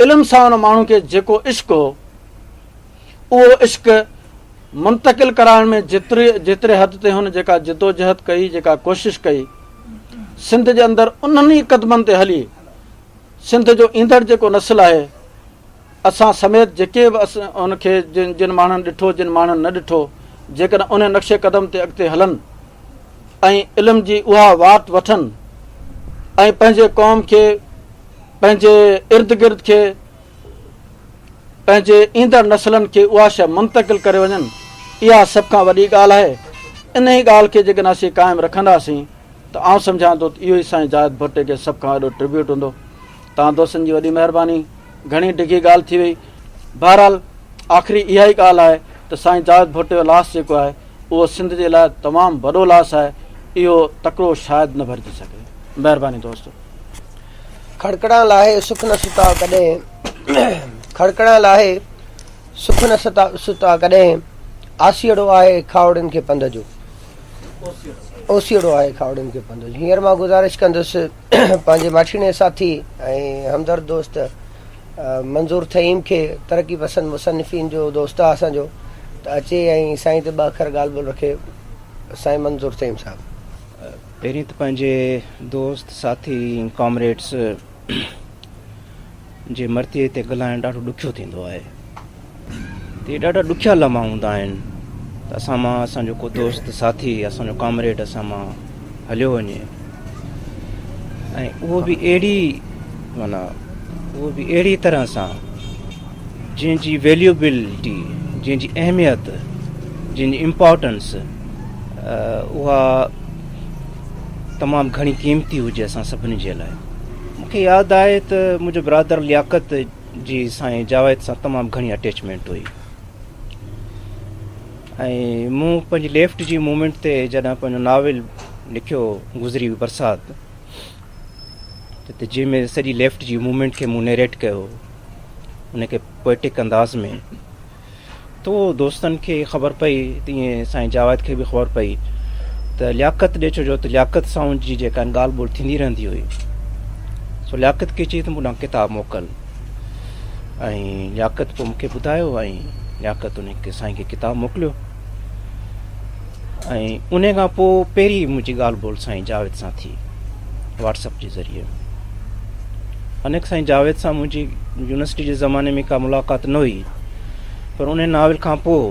علم سان ان ماڻهو کي جيڪو عشق هو، اهو عشق منتقل ڪرائڻ ۾ جيتري جيتري حد تائين هن جيڪا جدوجهد ڪئي، جيڪا ڪوشش ڪئي، سنڌ جي اندر انهن ئي قدمن تي هلي سنڌ جو ايندڙ جيڪو نسل آهي، اسان سميت جيڪي به ان کي جن ماڻهن ڏٺو، جن ماڻهن نه ڏٺو، جيڪڏهن انهي نقش قدم تي اڳتي هلن ۽ علم جي اها واٽ وٺن ۽ پنهنجي قوم کي، پنهنجي ارد گرد کي، پنهنجي ايندڙ نسلن کي اها شيء منتقل ڪري وڃن، اها سڀ کان وڏي ڳالهه آهي. انهي ڳالهه کي جيڪڏهن اسين قائم رکنداسين ته آئون سمجهان ٿو ته اهو ئي سائين زاهد ڀٽي کي سڀ کان وڏو ٽربيوٽ هوندو. توهان دوستن جي وڏي مهرباني. گهڻي ڊگهي ڳالهه ٿي وئي. بهرحال آخري اها ئي ڳالهه آهي ته سائين زاهد ڀٽي جو لاس جيڪو آهي اهو سنڌ جي لاء تمام وڏو لاس آهي. اهو تڪڙو شايد نه ڀرجي سگهي. مهرباني دوستو. کڙڪڙان لاهي سک نه ستا ڪڏهن کڙڪڙان لاهي سک نه ستا ستا ڪڏهن آسيئڙو آهي کاهوڙين کي پنڌ جو اوسيئڙو آهي کاهوڙين کي پنڌ جو هينئر مان گذارش ڪندس پنهنجي ماٺيڻي ساٿي ۽ همدرد دوست منظور ٿهيم کي ترقي پسند مصنفين جو دوست آهي اسان جو ته اچي ۽ سائين تي ٻه اکر ڳالهه ٻولهه رکي سائين منظور ٿهيم صاحب. پهرين ته پنهنجي دوست ساٿي ۽ ڪامريڊس جي مرتيي تي ڳالهائڻ ڏاڍو ڏکيو ٿيندو آهي ته اهي ڏاڍا ڏکيا لمحا هوندا آهن ته اسان مان اسان جو ڪو دوست ساٿي اسان جو ڪامريڊ اسان مان هليو وڃي ۽ اهو به اهڙي معنيٰ اهو به اهڙي طرح سان جنهن جي ويليوبلٽي جنهن جي اهميت جنهن جي امپارٽنس اها تمام گهڻي قيمتي هجي اسان سڀني جي لاء. مون کي ياد آهي ته منهنجو برادر لياقت جي سائين جاويد سان تمام گهڻي اٽيچمينٽ هئي ۽ مون پنهنجي ليفٽ جي موومينٽ تي جڏهن پنهنجو ناول لکيو گذري وئي برسات ته جنهن ۾ سڄي ليفٽ جي موومينٽ کي مون نيريٽ ڪيو ان کي پوئٽڪ انداز ۾ تو دوستن کي خبر پئي تيئن سائين جاويد کي به خبر پئي ته لياقت ڏي ڇو جو ته لياقت سان ان جي جيڪا ڳالهه ٻولهه ٿيندي رهندي هئي سو لياقت کي چئي ته مون ڏانهن ڪتاب موڪل ۽ لياقت پوء مون کي ٻڌايو ۽ لياقت ان کي سائين کي ڪتاب موڪليو ۽ ان کان پوء پهرين منهنجي ڳالهه ٻولهه سائين جاويد سان ٿي واٽس اپ جي ذريعي انيڪ سائين جاويد سان منهنجي يونيورسٽي جي زماني ۾ ڪا ملاقات نه هئي پر ان ناول کان پوء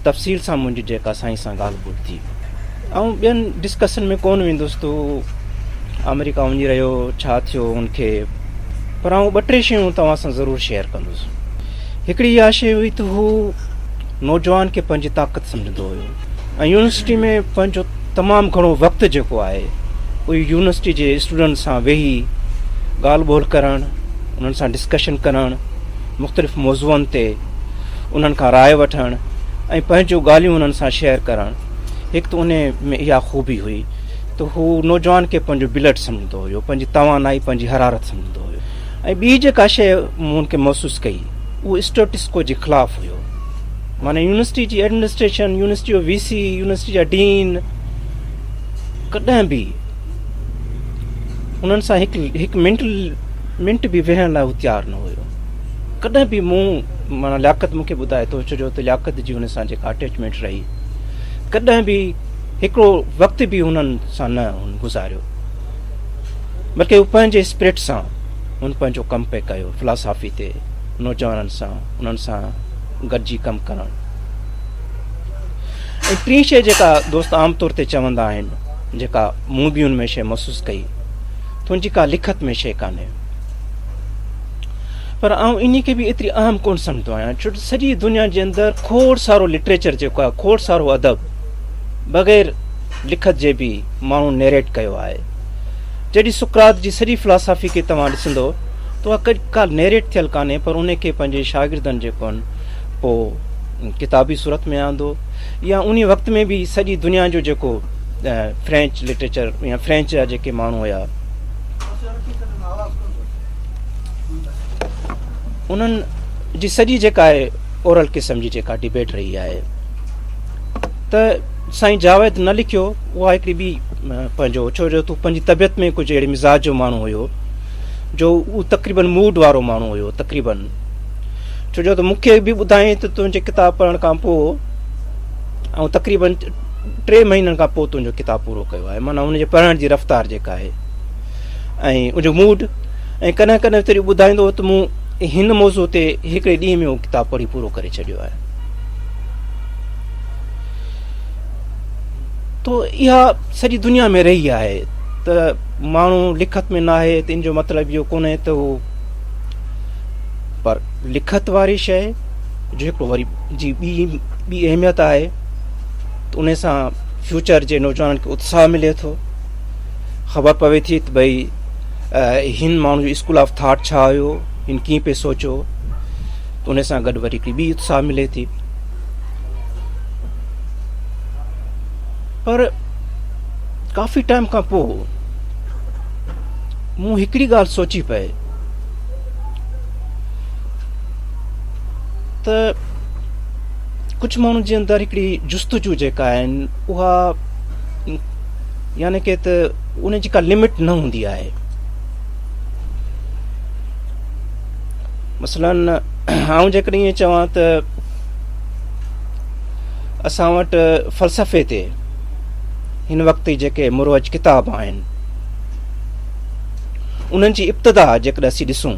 تفصيل سان منهنجي جيڪا سائين سان ڳالهه ٻولهه ٿي. آئون ٻين ڊسڪشن ۾ ڪونه ويندس ته هو آمريڪا وڃي رهيو ڇا ٿيو ان کي پر آئون ٻه ٽي شيون توهان سان ضرور شيئر ڪندس. هڪڙي اها شيء هئي ته هو نوجوان کي پنهنجي طاقت سمجهندو هيو ۽ يونيورسٽي ۾ پنهنجو تمام گهڻو وقت جيڪو آهي اهو يونيورسٽي جي اسٽوڊنٽ سان ويهي ڳالهه ٻولهه ڪرڻ انهن سان ڊسڪشن ڪرڻ مختلف موضوعن تي انهن کان راء وٺڻ ۽ پنهنجون ڳالهيون انهن سان شيئر ڪرڻ هڪ ته انهي ۾ اها خوبي هئي ته هو نوجوان کي پنهنجو بلڊ سمجهندو هيو پنهنجي توانائي پنهنجي حرارت سمجهندو هيو ۽ ٻي جيڪا شيء مون ان کي محسوس ڪئي اهو اسٽيٽسڪو جي خلاف هيو معنی يونيورسٽي جي ايڊمنسٽريشن يونيورسٽي جو وي سي يونيورسٽي جا ڊين ڪڏهن به انهن سان هڪ هڪ منٽ منٽ به ويهڻ لاء هو تيار نه هيو. ڪڏهن به مون معنيٰ لياقت مون کي ٻڌائي ٿو ڇو جو ته لياقت جي هن سان جيڪا اٽيچمينٽ رهي ڪڏهن به هڪڙو وقت به هنن سان نه هن گذاريو بلڪه هو پنهنجي اسپرٽ سان هن پنهنجو ڪم پئي ڪيو فلاسافي تي نوجوانن سان انهن سان گڏجي ڪم ڪرڻ ۽ ٽين شيء جيڪا دوست عام طور تي چوندا آهن جيڪا مون به ان ۾ شيء محسوس ڪئي تنهنجي ڪا لکت ۾ شيء ڪانهي. پر آئون انهي کي به ايتري اهم ڪونه سمجهندو آهيان ڇو ته سڄي دنيا جي اندر کوڙ سارو لٽريچر جيڪو آهي کوڙ سارو ادب بغير لکت جي به ماڻهو نيريٽ ڪيو آهي. جڏهن سقراط جي سڄي فلاسافي کي توهان ڏسندو ته اها ڪا نيريٽ ٿيل ڪانهي پر انهي کي پنهنجي شاگردن جيڪو آهن پوء ڪتابي صورت ۾ آندو يا انهي وقت ۾ به سڄي دنيا جو جيڪو فرينچ لٽريچر يا فرينچ جا جيڪي ماڻهو هيا انهن جي سڄي جيڪا آهي اورل قسم جي جيڪا ڊبيٽ رهي آهي ته سائين جاويد نه لکيو اها هڪڙي ٻي پنهنجو ڇو جو تو پنهنجي طبيعت ۾ ڪجهه اهڙي مزاج جو ماڻهو هيو جو هو تقريبن موڊ وارو ماڻهو هيو تقريبن ڇو جو ته مون کي به ٻڌائين ته تنهنجي ڪتاب پڙهڻ کان پوء آئون تقريبن ٽي مهينن کان پوء تنهنجو ڪتاب پورو ڪيو آهي معنيٰ ان جي پڙهڻ جي رفتار جيڪا آهي ۽ ان جو موڊ ۽ ڪڏهن ڪڏهن تري ٻڌائيندو هو ته مون هن موضوع تي هڪڙي ڏينهن ۾ اهو ڪتاب پڙهي پورو ڪري ڇڏيو آهي تو اها سڄي دنيا ۾ رهي آهي ته ماڻهو لکت ۾ نه آهي ته ان جو مطلب اهو ڪونهي ته هو پر لکت واري شيء جو هڪڙو وري جي ٻي ٻي اهميت آهي ته ان سان فيوچر جي نوجوانن کي اتساهه ملي ٿو خبر پوي ٿي ته ڀئي هن ماڻهو جو اسڪول آف ٿاٽ ڇا هيو هن ڪيئن پئي سوچيو ته ان سان گڏ وري هڪڙي ٻي اتساهه ملي ٿي پر ڪافي ٽائيم کان پوء مون هڪڙي ڳالهه سوچي پئي ته ڪجهه ماڻهن جي اندر هڪڙي جستجو جيڪا آهن اها يعني ڪي ته ان جي ڪا لمٽ نه هوندي آهي مثلا آئون جيڪڏهن ائين چوان ته اسان وٽ فلسفي تي هن وقت جيڪي مروج ڪتاب آهن انهن جي ابتدا جيڪڏهن اسين ڏسون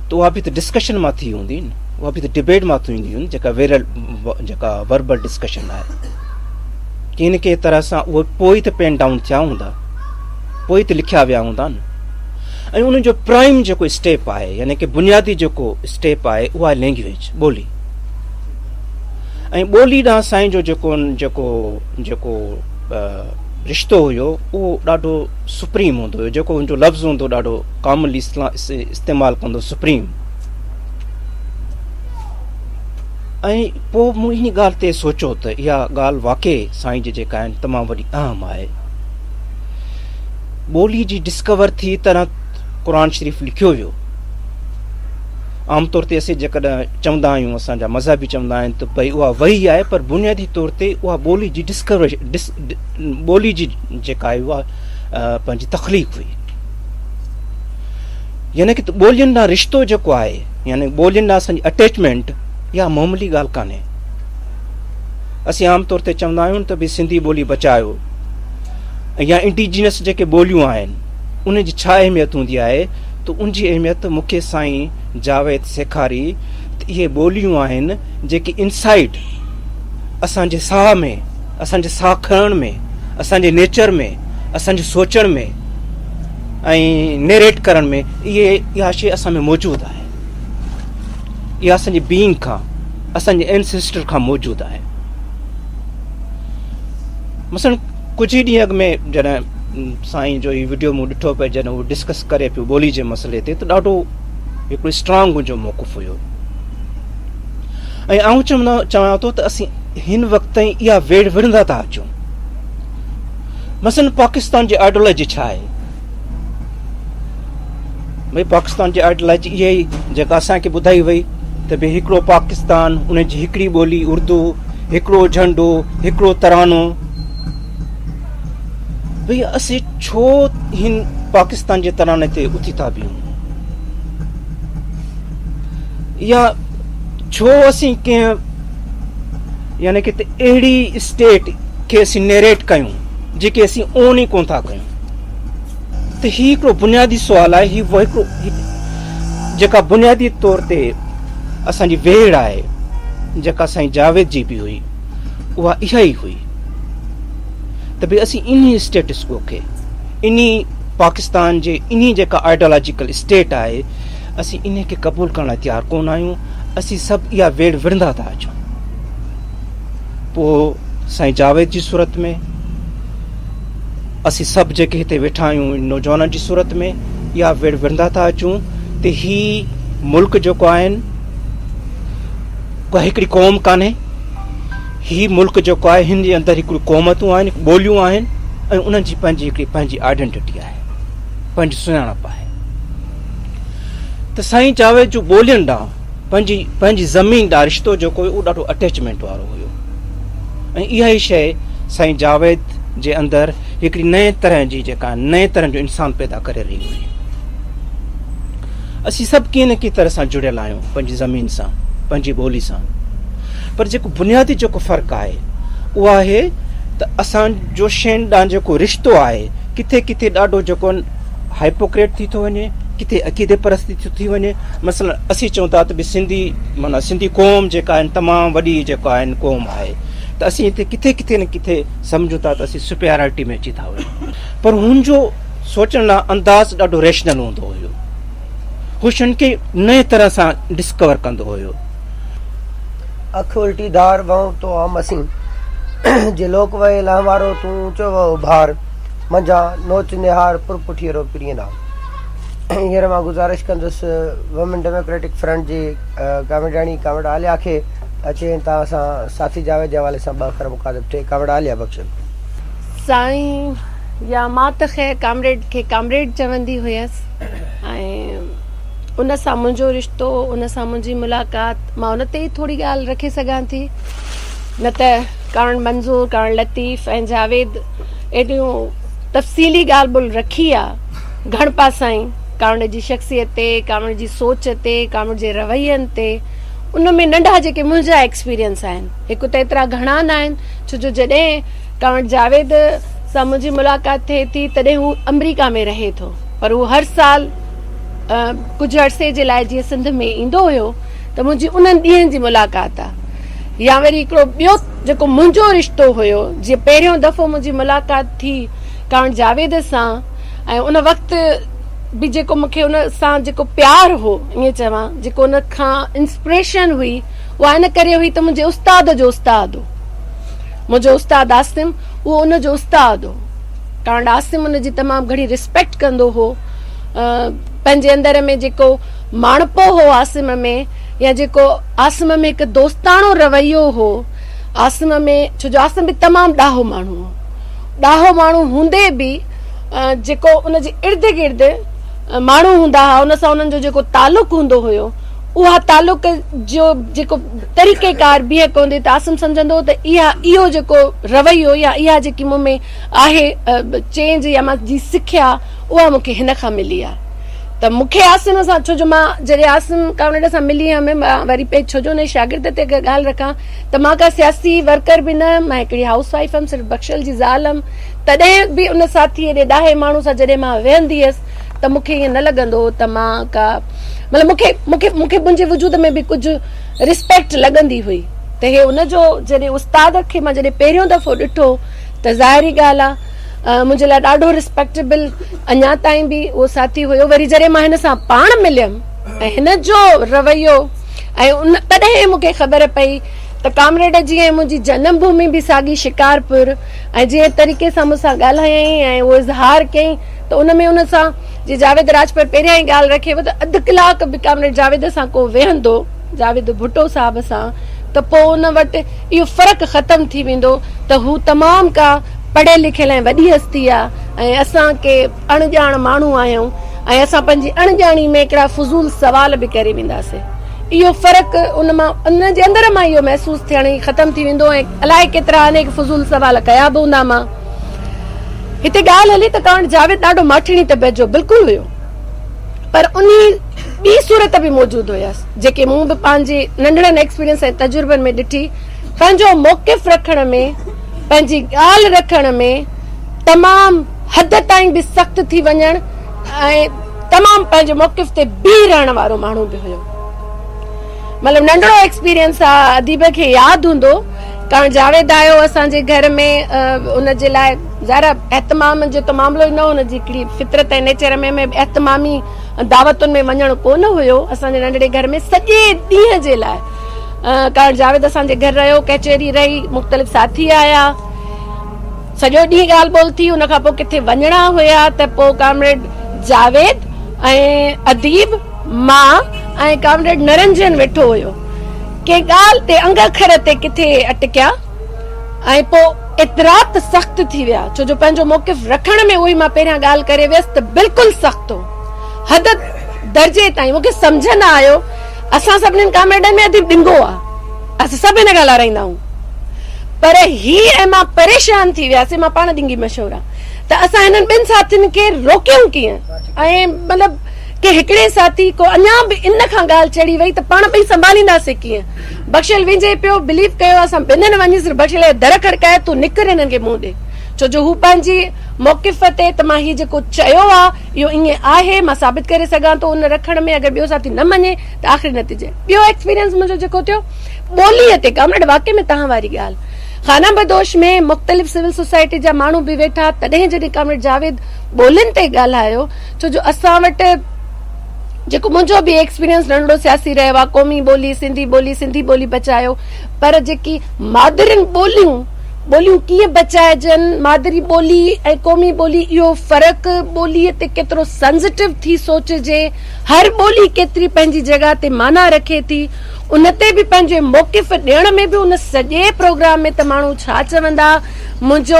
ته اها به ته ڊسڪشن مان ٿي هوندي نه اها به ته ڊبيٽ مان ٿيندي هوندي جيڪا ويرل جيڪا وربل ڊسڪشن آهي ڪنهن نه ڪنهن طرح سان اهي پوء ته پين ڊائون ٿيا هوندا. پوء ئي ته لکيا ويا هوندا نه. ۽ ان جو پرائم جيڪو اسٽيپ آهي يعني ڪي بنيادي جيڪو اسٽيپ آهي اها آهي لينگويج، ٻولي. ۽ ٻولي ڏانهن سائين جو جيڪو جيڪو جيڪو رشتو هيو اهو ڏاڍو سپريم هوندو هيو، جيڪو ان جو لفظ هوندو ڏاڍو ڪامنلي استعمال ڪندو سپريم. ۽ پوء مون ان ڳالهه تي سوچيو ته اها ڳالهه واقعي سائين جي جيڪا آهن تمام وڏي اهم آهي. ٻولي جي ڊسڪور ٿي تڏهن قرآن شريف لکيو ويو. عام طور تي اسين جيڪڏهن چوندا آهيون اسان جا مذهبي چوندا آهن ته ڀئي اها وحي آهي پر بنيادي طور تي اها ٻولي جي ڊسڪور ٻولي جي جيڪا آهي اها پنهنجي تخليق هئي. يعني ڪي ٻولين ڏانهن رشتو جيڪو آهي يعني ٻولين ڏانهن اسان جي اٽيچمينٽ اها معمولي ڳالهه ڪانهي. اسين عام طور تي چوندا آهيون ته ڀئي سنڌي ٻولي بچايو يا انڊيجينس جيڪي ٻوليون آهن انهن جي ڇا اهميت هوندي آهي ته ان جي اهميت مون کي سائين جاويد سيکاري ته اهي ٻوليون آهن جيڪي انسائيڊ اسان جي ساهه ۾ اسان جي ساهه کڻڻ ۾ اسان جي نيچر ۾ اسان جي سوچڻ ۾ ۽ نيريٽ ڪرڻ ۾ اهي اها شيء اسان ۾ موجود آهي اها اسان جي بينگ کان اسان جي اينسيسٽر کان موجود آهي. مثلا ڪجهه ئي ڏينهن اڳ ۾ جڏهن سائين جو هي وڊيو مون ڏٺو پئي جڏهن هو ڊسڪس ڪري پيو ٻولي جي مسئلي تي ته ڏاڍو هڪڙو اسٽرانگ ان جو موقف هيو ۽ آئون چوندا چوان ٿو ته اسين هن وقت تائين اها ويڙهه وڙهندا ٿا اچون. مثلا پاڪستان جي آئيڊيالوجي ڇا آهي؟ ڀئي پاڪستان جي آئيڊيالوجي اها ئي جيڪا اسان کي ٻڌائي وئي ته ڀئي هڪڙو پاڪستان، ان جي هڪڙي ٻولي اردو، هڪڙو جهنڊو، هڪڙو ترانو. ڀئي اسين ڇو هن پاڪستان جي تراني تي اٿي ٿا بيهون؟ يا ڇو اسين ڪنهن يعني ڪي اهڙي اسٽيٽ کي اسين نيريٽ ڪيون جيڪي اسين اون ئي ڪون ٿا ڪيون؟ ته هي هڪڙو بنيادي سوال آهي، هي هڪڙو جيڪا بنيادي طور تي اسان جي ويڙهه آهي جيڪا سائين جاويد جي به هئي اها اها ئي هئي ته ڀئي اسين انهي اسٽيٽس ڪو کي انهي پاڪستان جي انهي جيڪا آئيڊيالاجيڪل اسٽيٽ آهي اسين انهي کي قبول ڪرڻ لاء تيار ڪونه آهيون، اسين سڀ اها ويڙهه وڙهندا ٿا اچون. پوء سائين جاويد جي صورت ۾ اسين سڀ جيڪي هتي ويٺا آهيون ان نوجوانن جي صورت ۾ اها ويڙهه وڙهندا ٿا اچون ته هي ملڪ جيڪو آهن ڪا هڪڙي قوم ڪانهي، هي ملڪ جيڪو آهي هن جي اندر هڪڙيون قومتون آهن، ٻوليون آهن ۽ انهن جي پنهنجي هڪڙي پنهنجي آئيڊنٽيٽي آهي، پنهنجي سڃاڻپ آهي. ته سائين جاويد جو ٻولين ڏانهن پنهنجي پنهنجي زمين ڏانهن رشتو جيڪو هيو اهو ڏاڍو اٽيچمينٽ وارو هيو ۽ اها ئي شيء سائين جاويد جي اندر هڪڙي نئين طرح جي جيڪا نئين طرح جو انسان پيدا ڪري رهي هئي. اسين سڀ ڪنهن نه ڪنهن طرح سان جڙيل آهيون پنهنجي زمين سان، پنهنجي ٻولي سان، پر جيڪو بنيادي جيڪو فرق آهي اهو آهي ته اسان جو شين ڏانهن جيڪو رشتو آهي ڪٿي ڪٿي ڏاڍو جيڪو هائپوڪريٽ ٿي ٿو وڃي، ڪٿي عقيدي پرستي ٿي ٿي وڃي. مثلا اسين چئون ٿا ته سنڌي معنيٰ سنڌي قوم جيڪا آهن تمام وڏي جيڪا آهن قوم آهي ته اسين هتي ڪٿي ڪٿي نه ڪٿي سمجهون ٿا ته اسين سپيارٽي ۾ اچي ٿا وڃون پر هن جو سوچڻ لاء انداز ڏاڍو ريشنل هوندو هيو. هو شين کي نئين طرح سان ڊسڪور ڪندو هيو. اک الٽي ڌار، وئون تو عام اسين. جي لوڪ وهي لهنوارو، تون اوچو وهه اڀار. منجهان نوچ نهار، پر پٺيرو پرينء ڏانهن. هينئر مان گذارش ڪندس وومين ڊيموڪريٽڪ فرنٽ جي ڪامريڊاڻي ڪامريڊ عاليا کي ته اچي ۽ توهان سان ساٿي جاويد جي حوالي سان ٻه اکر مخاطب ٿئي. ڪامريڊ عاليا بخش. سائين يا مان ته خير ڪامريڊ کي ڪامريڊ چوندي هيس ۽ ان سان منهنجو رشتو ان سان منهنجي ملاقات مان ان تي ئي ٿوري ڳالهه رکي سگهان ٿي نه ته ڪارڻ منظور ڪارڻ لطيف ۽ جاويد ايڏيون تفصيلي ڳالهه ٻولهه رکي آ گهڻ پاسائين ڪامريڊ جي شخصيت تي ڪامريڊ جي سوچ تي ڪامريڊ جي روين تي ان ۾ ننڍا جيڪي منهنجا ايڪسپيرينس آهن هڪ ته ايترا گهڻا نه آهن ڇو جو جڏهن ڪامريڊ جاويد سان منهنجي ملاقات ٿئي ٿي تڏهن هو آمريڪا ۾ رهي ٿو پر هو هر سال ڪجهه عرصي جي لاء جيئن سنڌ ۾ ايندو هيو ته منهنجي انهن ڏينهن جي ملاقات آ يا وري هڪڙو ٻيو جيڪو منهنجو رشتو هيو جيئن پهريون دفعو منهنجي ملاقات ٿي ڪامريڊ جاويد سان ۽ ان وقت به جيڪو مون کي ان سان جيڪو پيار هو ائين چوان جيڪو ان کان انسپريشن هئي اها ان ڪري هئي ته منهنجي استاد جو استاد هو. منهنجو استاد عاصم اهو ان جو استاد هو. ڪارڻ عاصم ان جي تمام گهڻي ريسپيڪٽ ڪندو هو. پنهنجي اندر ۾ جيڪو ماڻهپو هو عاصم ۾ يا جيڪو عاصم ۾ هڪ دوستاڻو رويو هو عاصم ۾ ڇو جو عاصم به تمام ڏاهو ماڻهو هو. ڏاهو ماڻهو هوندي به جيڪو ان جي ارد گرد ماڻهو هوندا هئا ان سان انهن جو جيڪو تعلق هوندو هيو اها تعلق جو جيڪو طريقه ڪار بيهڪ هوندي ته عاصم سمجهندو هو ته اها اهو جيڪو رويو يا اها جيڪي مون ۾ آهي چينج يا مان جي سکيا اها مون کي هن کان ملي آهي ته مون کي عاصم سان ڇو جو مان جڏهن عاصم ڪامريڊ سان ملي هيم مان وري پئي ڇو جو ان شاگرد تي اگر ڳالهه رکان ته مان ڪا سياسي ورڪر به نه، مان هڪڙي هائوس وائيف هيم، صرف بخشل جي زال هيم، تڏهن به ان ساٿي ايڏي ڏاهي ماڻهو سان جڏهن مان ويهندي هيس ته مون کي ائين نه لڳندو هو ته مان ڪا مطلب مون کي مون کي مون کي منهنجي وجود ۾ به ڪجهه ريسپيڪٽ لڳندي هئي ته هي ان جو جڏهن استاد کي مان جڏهن پهريون دفعو ڏٺو ته ظاهري ڳالهه آ منهنجي لاء ڏاڍو ريسپيڪٽيبل اڃا تائين به اهو ساٿي هيو وري جڏهن مان هن سان پاڻ مليم ۽ هن جو رويو ۽ ان تڏهن مون کي خبر پئي ته ڪامريڊ جي ۽ منهنجي جنم ڀومي به ساڳي شڪارپور ۽ جنهن طريقي سان مون سان ڳالهايائين ۽ اهو اظهار ڪيائين ته ان ۾ ان سان جي جاويد راڄپر پهريان ئي ڳالهه رکي هئي ته اڌ ڪلاڪ به ڪامريڊ جاويد سان ڪو ويهندو جاويد ڀٽو صاحب سان ته پوء ان وٽ اهو فرق ختم ٿي ويندو ته هو تمام ڪا پڙهيل لکيل ۽ وڏي هستي آهي ۽ اسان ڪي اڻ ڄاڻ ماڻهو آهيون ۽ اسان پنهنجي اڻ ڄاڻي ۾ هڪڙا فضول سوال به ڪري وينداسين. اهو فرق ان مان ان جي اندر مان اهو محسوس ٿيڻ ئي ختم ٿي ويندو ۽ الائي ڪيترا انيڪ فضول سوال ڪيا به هوندا مان. هتي ڳالهه هلي ته ڪارڻ جاويد ڏاڍو ماٺيڻي طبيعت جو بلڪل هيو پر انهي ٻي صورت به موجود هيس جيڪي مون به پنهنجي ننڍڙن ايڪسپيرينس ۽ تجربن ۾ ڏٺي پنهنجو موقف رکڻ ۾ پنهنجي ڳالهه رکڻ ۾ تمام حد تائين به سخت ٿي وڃڻ ۽ تمام پنهنجي موقف تي بيهي رهڻ وارو ماڻهو به هيو. مطلب ننڍڙو ايڪسپيرينس آ اديب کي ياد هوندو ڪاڻ جاويد آيو اسان جي گهر ۾ ان جي لاء ظاهر آ اهتمام جو ته معاملو ئي نه هو ان جي هڪڙي فطرت ۽ نيچر ۾ ۾ اهتمامي دعوتن ۾ وڃڻ ڪو نه هيو اسان جي ننڍڙي گهر ۾ سڄي ڏينهن جي لاء ڪاڻ جاويد اسان جي گهر رهيو ڪچهري رهي مختلف ساٿي آيا سڄو ڏينهن ڳالهه ٻولهه ٿي، ان کان پوء ڪٿي وڃڻا هيا ته پوء ڪامريڊ جاويد ۽ اديب، مان ۽ ڪامريڊ نرنجن ويٺو هيو. ڪنهن ڳالهه تي انگ اکر تي ڪٿي اٽڪيا ۽ پوء ايترا ته سخت ٿي ويا، ڇو جو پنهنجو موقف رکڻ ۾ اهو ئي مان پهريان ڳالهه ڪري ويس ته بلڪل سخت هو، حد درجي تائين مون کي سمجهه نه آيو. اسان سڀنين ڪامريڊن ۾ اديب ڏنگو آ، اسان سڀ هن کان لارائيندا آهيون. پر هي ۽ مان پريشان ٿي وياسين، مان پاڻ ڏنگي مشهور آهيان ته اسان هنن ٻن ساٿين کي روڪيون ڪيئن ۽ مطلب ڪي هڪڙي ساٿي ڪو اڃا به ان کان ڳالهه چڙهي وئي ته پاڻ ٻئي سنڀالينداسين ڪيئن. بخشل وينجهي پيو، بليف ڪيو اسان ٻنهن وڃي صرف بخشل جا در کڙڪايا تون نڪر هنن کي منهن ڏي ڇو جو هو پنهنجي موقف تي ته مان هي جيڪو چيو آ اهو ائين آهي مان ثابت ڪري سگهان ٿو ان رکڻ ۾ اگر ٻيو ساٿي نه مڃي ته آخري نتيجي ٻيو ايڪسپيرينس منهنجو جيڪو ٿيو ٻوليء تي ڪامريڊ واقعي ۾ توهان واري ڳالهه خانه بدوش ۾ مختلف سول سوسائٽي جا ماڻهو به ويٺا تڏهن جڏهن ڪامريڊ جاويد ٻولين تي ڳالهايو ڇو جو اسان وٽ جيڪو منهنجو به ايڪسپيرينس ننڍڙو سياسي رهيو آهي قومي ٻولي سنڌي ٻولي سنڌي ٻولي بچايو پر جيڪي مادرين ٻوليون ٻوليون ڪيئن بچائجن مادري ٻولي ۽ قومي ٻولي اهو فرق ٻولي تي ڪيترو سينسيٽو ٿي سوچجي هر ٻولي ڪيتري پنهنجي جڳهه تي معنيٰ رکي ٿي ان تي به پنهنجي موقف ڏيڻ ۾ به ان سڄي پروگرام ۾ ته ماڻهو ڇا چوندا، منهنجو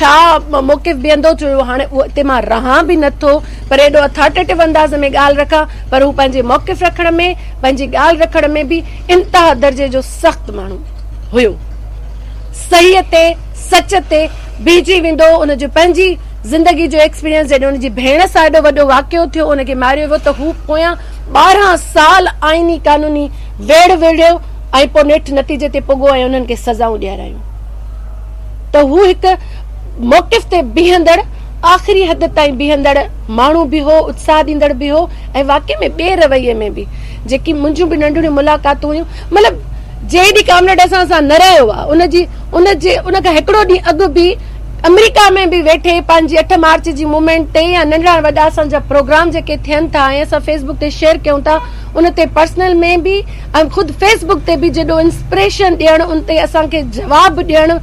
ڇا موقف بيهندو ڇو جو هاڻي اتي مان رهان به نه ٿو پر ايڏو اٿارٽيٽو انداز ۾ ڳالهه رکان پر هو پنهنجي موقف رکڻ ۾ پنهنجي ڳالهه رکڻ ۾ به انتها درجي جو سخت ماڻهو هيو. صحيح تي سچ تي بيهجي ويندو هو ان جو پنهنجي زندگي جو ايڪسپيرينس جڏهن ان جي ڀيڻ سان ايڏو وڏو واقعو ٿيو ان کي ماريو ويو ته هو پويان 12 سال آئيني قانوني ويڙهه وڙهيو ۽ پوء نيٺ نتيجي تي پڳو ۽ انهن کي سزائون ڏيارايون ته هو هڪ موقف تي بيهندڙ آخري حد تائين بيهندڙ ماڻهو به هو، اتساهه ڏيندڙ به هو ۽ واقعي ۾ ٻئي رويي ۾ به جيڪي منهنجون به ننڍڙيون ملاقاتون هيون مطلب جنهن ڏينهن ڪامريڊ اسان سان نه رهيو آهي ان جي ان جي ان کان هڪڙو ڏينهن اڳ به آمريڪا ۾ به ويٺي پنهنجي 8 مارچ جي موومينٽ تي يا ننڍڙا وڏا اسان جا پروگرام جيڪي ٿين ٿا ۽ اسان فيس بڪ تي شيئر ڪيون ٿا ان تي پرسنل ۾ به ۽ خود فيس بڪ تي به جيڏو انسپريشن ڏيڻ ان تي اسان کي جواب ڏيڻ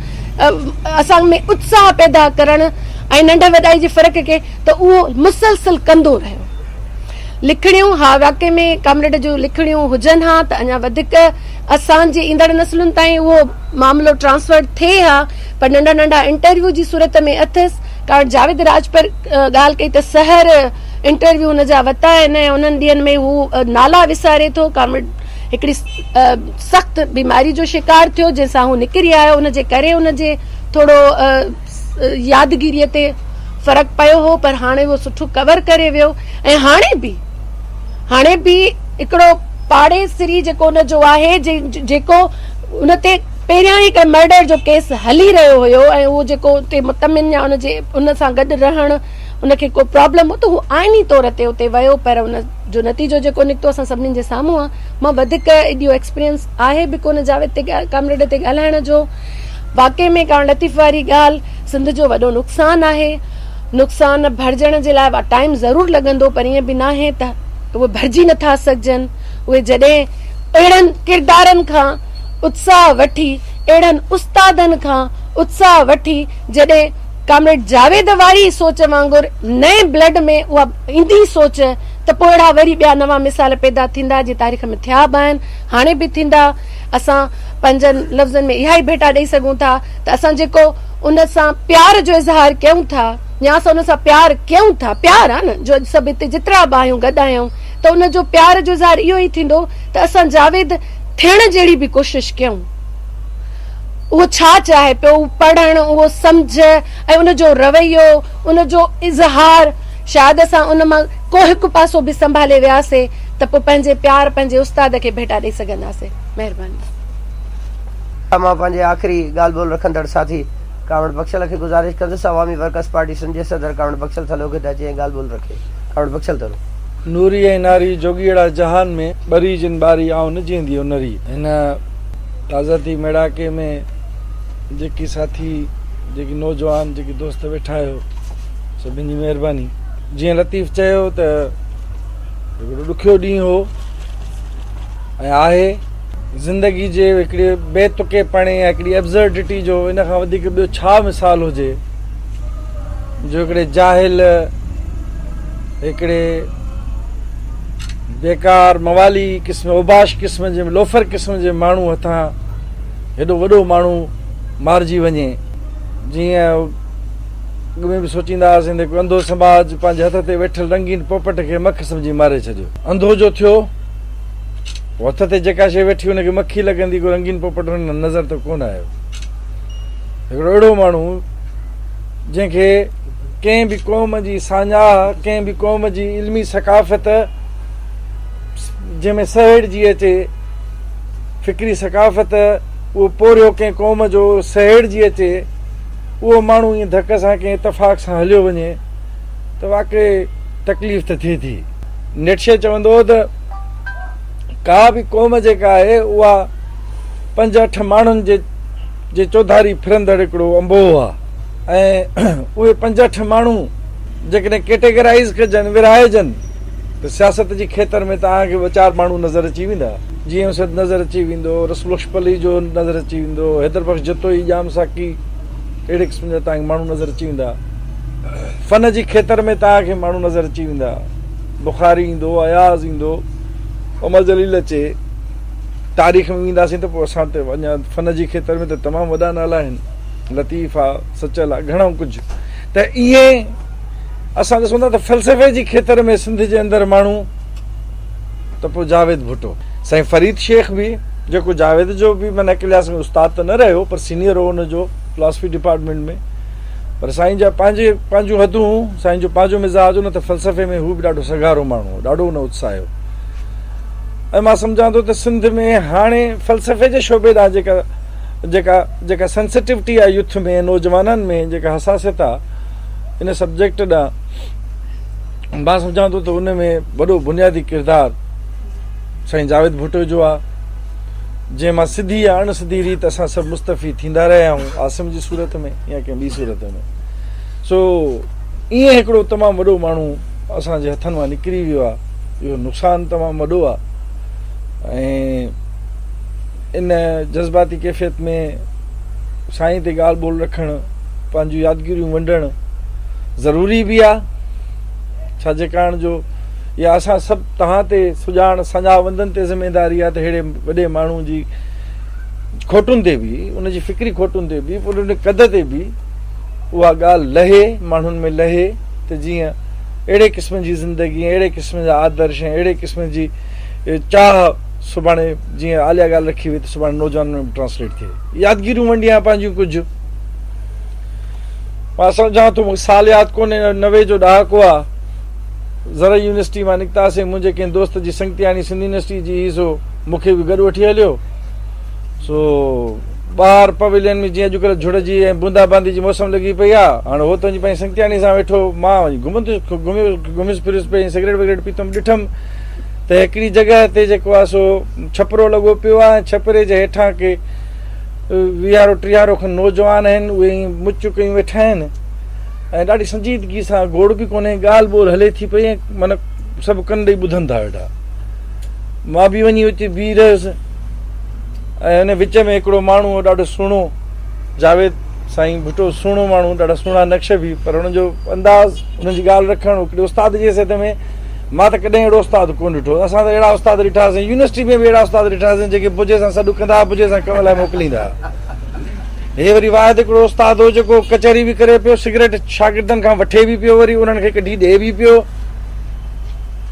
اسان ۾ اتساهه پيدا ڪرڻ ۽ ننڍ وڏائي جي فرق کي ته اهو مسلسل ڪندو رهيو. لکڻيون، ها واقعي ۾ ڪامريڊ جون لکڻيون هجن ها ته اڃا وڌيڪ اسان جي ايندڙ نسلن تائين اهو معاملو ٽرانسفر ٿئي ها پر ننڍا ننڍا انٽرويو جي صورت ۾ اٿس ڪارڻ جاويد راڄپر ڳالهه ڪئي ته سحر انٽرويو هن جا وتا آهن ۽ انهن ڏينهن ۾ هو نالا وساري ٿو ڪامريڊ هڪڙي سخت بيماري جو شڪار ٿيو جنهن سان هو نڪري آيو ان جي ڪري ان جي ٿورو يادگيري تي فرق پيو هو پر هاڻي اهو سٺو ڪور ڪري ويو ۽ هاڻي به هاڻي به هڪڙو پاڙيسري جيڪو ان جو آهي جيڪو ان تي پهريان ئي هڪ مرڊر جو ڪيس هلي رهيو هيو ۽ اهو جيڪو اتي مطمئن يا ان جي ان سان گڏ رهڻ ان کي ڪو پرابلم هو ته هو آئيني طور تي اتي ويو پر ان جو نتيجو جيڪو نڪتو اسان سڀني جي سامهون آهي. مان وڌيڪ ايڏو ايڪسپيرينس آهي به ڪونه جاويد تي ڪامريڊ تي ڳالهائڻ جو. واقعي ۾ ڪارڻ لطيف واري ڳالهه سنڌ جو وڏو نقصان آهي. نقصان ڀرجڻ جي لاء ٽائيم ضرور لڳندو پر ائين به ناهي ته اهي ڀرجي نٿا سگهجن. اهي جڏهن اهڙن ڪردارن کان اتساهه وٺي، اهڙن استادن کان اتساهه وٺي جڏهن ڪامريڊ جاويد واري سوچ وانگر نئين بلڊ ۾ اها ايندي سوچ ته پوء اهڙا وري ٻيا نوان مثال پيدا ٿيندا جي تاريخ ۾ ٿيا به آهن هاڻي به ٿيندا. اسان پنهنجن لفظن ۾ اها ئي ڀيٽا ڏئي سگهون ٿا ته اسان جيڪو ان سان پيار جو اظهار ڪيون ٿا يا اسان ان سان پيار ڪيون ٿا، پيار آ نه جو اڄ سڀ هتي جيترا به آهيون گڏ آهيون ته ان جو پيار جو اظهار اهو ئي ٿيندو ته اسان جاويد ٿيڻ جهڙي به ڪوشش ڪيون. اهو ڇا چاهي پيو، اهو پڙهڻ، اهو سمجهه ۽ ان جو رويو، ان جو اظهار شايد اسان ان مان ڪو هڪ پاسو به سنڀالي وياسي ته پوء پنهنجي پيار پنهنجي استاد کي ڀيٽا ڏئي سگهنداسين. مهرباني. مان پنهنجي آخري ڳالهه ٻولهه رکندڙ ساٿي ڪامريڊ بخشل کي گذارش ڪندس عوامي ورڪرز پارٽي سنڌ جي صدر ڪامريڊ بخشل ٿلهو کي ته اچي ۽ ڳالهه ٻولهه رکي. ڪامريڊ بخشل ٿلهو. نوري ۽ ناري جوڳيئڙا جهان ۾، ٻري جن ٻاري آئون نه جيئندي ان ري. هن تعزيتي ميڙاڪي ۾ جيڪي ساٿي، جيڪي نوجوان، جيڪي دوست ويٺا آهيو، سڀني جي مهرباني. جيئن لطيف چيو ته هڪڙو ڏکيو ڏينهن هو ۽ آهي. زندگي جي هڪڙي بي تڪي پڻي يا هڪڙي ابزرڊٽي جو ان کان وڌيڪ ٻيو ڇا مثال هجي جو هڪڙي جاهل، هڪڙي بيڪار موالي قسم، اوباش قسم جي، لوفر قسم جي ماڻهو هٿان هيڏو وڏو ماڻهو مارجي وڃي. جيئن اڳ ۾ به سوچيندا هئاسين ته هڪ انڌو سماج پنهنجي هٿ تي ويٺل رنگين پوپٽ کي مک سمجهي ماري ڇڏيو. انڌو جو ٿيو، هٿ تي جيڪا شيء ويٺي ان کي مکي لڳندي، ڪو رنگين پوپٽ هن نظر ته ڪونه آيو. هڪڙو اهڙو ماڻهو جنهن کي ڪنهن به قوم جي ساڃاهه، ڪنهن به قوم جي علمي ثقافت جنهن ۾ سهيڙجي اچي، فڪري ثقافت، اهو پورهيو ڪنهن قوم جو سهيڙجي اچي، اهو ماڻهو ائين ڌڪ سان ڪنهن اتفاق سان هليو وڃي ته واقعي تڪليف ته ٿئي ٿي. نٽشي چوندو هو ته ڪا به قوم جيڪا آهي اها پنج اٺ ماڻهن جي چوڌاري ڦرندڙ هڪڙو انبوهه آهي. ۽ اهي پنج اٺ ماڻهو جيڪڏهن ڪيٽيگرائيز ڪجن، ورهائجن ته سياست جي کيتر ۾ توهان کي ٻه چار ماڻهو نظر اچي ويندا. جي ايم سيد نظر اچي ويندو، رسول بخش پليجو نظر اچي ويندو، حيدر بخش جتوئي، ڄام ساقي اهڙي قسم جا توهان کي ماڻهو نظر اچي ويندا. فن جي کيتر ۾ توهان کي ماڻهو نظر اچي ويندا. بخاري ايندو، اياز ايندو، امر جليل اچي. تاريخ ۾ وينداسين ته پوء اسان وٽ اڃا فن جي کيتر ۾ ته تمام وڏا نالا آهن. لطيف آ، سچل آ، گهڻو ڪجهه ته ائين اسان ڏسون ٿا ته فلسفي جي کيتر ۾ سنڌ جي اندر ماڻهو ته پوء جاويد ڀٽو. سائين فريد شيخ به جيڪو جاويد جو به معنيٰ هڪ لحاظ ۾ استاد ته نه رهيو پر سينيئر هو ان جو فلاسفي ڊپارٽمينٽ ۾ پر سائين جا پنهنجي پنهنجون حدون سائين جو پنهنجو مزاج نه ته فلسفي ۾ هو به ڏاڍو سگهارو ماڻهو هو ڏاڍو ان اتساهيو ۽ مان سمجهان ٿو ته سنڌ ۾ هاڻي فلسفي جي شعبي ڏانهن جيڪا جيڪا جيڪا سينسيٽوٽي آهي يوٿ ۾ نوجوانن ۾ جيڪا حساسيت آهي ان سبجيڪٽ ڏانهن مان سمجهان ٿو ته ان ۾ وڏو بنيادي ڪردار سائين جاويد ڀٽو جو آهي. جنهن مان سڌي يا اڻ سڌي ريت اسان سڀ مستفيد ٿيندا رهيا آهيون، عاصم جي صورت ۾ يا ڪنهن ٻي صورت ۾. سو ائين هڪڙو تمام وڏو ماڻهو اسان جي هٿن مان نڪري ويو آهي، اهو نقصان تمام وڏو آهي ۽ ان جذباتي ڪيفيت ۾ سائين تي ڳالهه ٻولهه رکڻ، پنهنجون يادگيريون ونڊڻ ضروري به آهي، ڇا جي ڪاڻ جو اها اسان سڀ توهان تي سڄاڻ سڃا وندن تي ذميداري آهي ته ههڙي وڏي ماڻهو جي کوٽن تي به، ان جي فڪري کوٽن تي به، پر ان قد تي به اها ڳالهه لهي، ماڻهن ۾ لهي ته جيئن اهڙي قسم جي زندگي ۽ اهڙي قسم جا آدرش ۽ اهڙي قسم جي چاهه سڀاڻي جيئن عاليا ڳالهه رکي وئي ته سڀاڻي نوجوانن ۾ به ٽرانسليٽ ٿئي. يادگيريون ونڊيان پنهنجون ڪجهه. مان سمجهان ٿو مون کي سال ياد ڪونهي 90 جو ڏهاڪو آ. زرعي يونيورسٽي مان نڪتاسين منهنجي ڪنهن دوست جي سنگتياڻي سنڌ يونيورسٽي جي هئي سو مون کي به گڏ وٺي هليو. سو ٻاهر پويلين ۾ جيئن اڄڪلهه جھڙ جي ۽ بوندا باندي جي موسم لڳي پئي آ. هاڻ هو ته وڃي پنهنجي سنگتياڻي سان ويٺو مان وڃي گهمندس گهميس ڦريس پئي ۽ سگريٽ وگريٽ پيتم ڏٺم ته هڪڙي جڳهه تي جيڪو آ سو ڇپرو لڳو پيو آ ۽ ڇپري جي هيٺان ڪي ويهارو ٽيهارو کن نوجوان آهن اهي ائين مچ ڪيون ويٺا آهن ۽ ڏاڍي سنجيدگي سان گوڙ به ڪونهي ڳالهه ٻولهه هلي ٿي پئي ۽ معنيٰ سڀ ڪن ڏئي ٻڌن ٿا ويٺا. مان به وڃي اتي بيهي رهيس ۽ ان وچ ۾ هڪڙو ماڻهو هو ڏاڍو سهڻو جاويد سائين ڀٽو سهڻو ماڻهو ڏاڍا سهڻا نقش به پر ان جو انداز ان جي ڳالهه رکڻ هڪڙي استاد جي حيثيت ۾ مان ته ڪڏهن اهڙو استاد ڪونه ڏٺو. اسان ته اهڙا استاد ڏٺاسين، يونيورسٽي ۾ به اهڙا استاد ڏٺاسين جيڪي بجي سان سڏ ڪندا هئا، بجي سان ڪم لاء موڪليندا هئا. هي وري واحد هڪڙو استاد هو جيڪو ڪچهري به ڪري پيو، سگريٽ شاگردن کان وٺي به پيو، وري انهن کي ڪڍي ڏئي به پيو.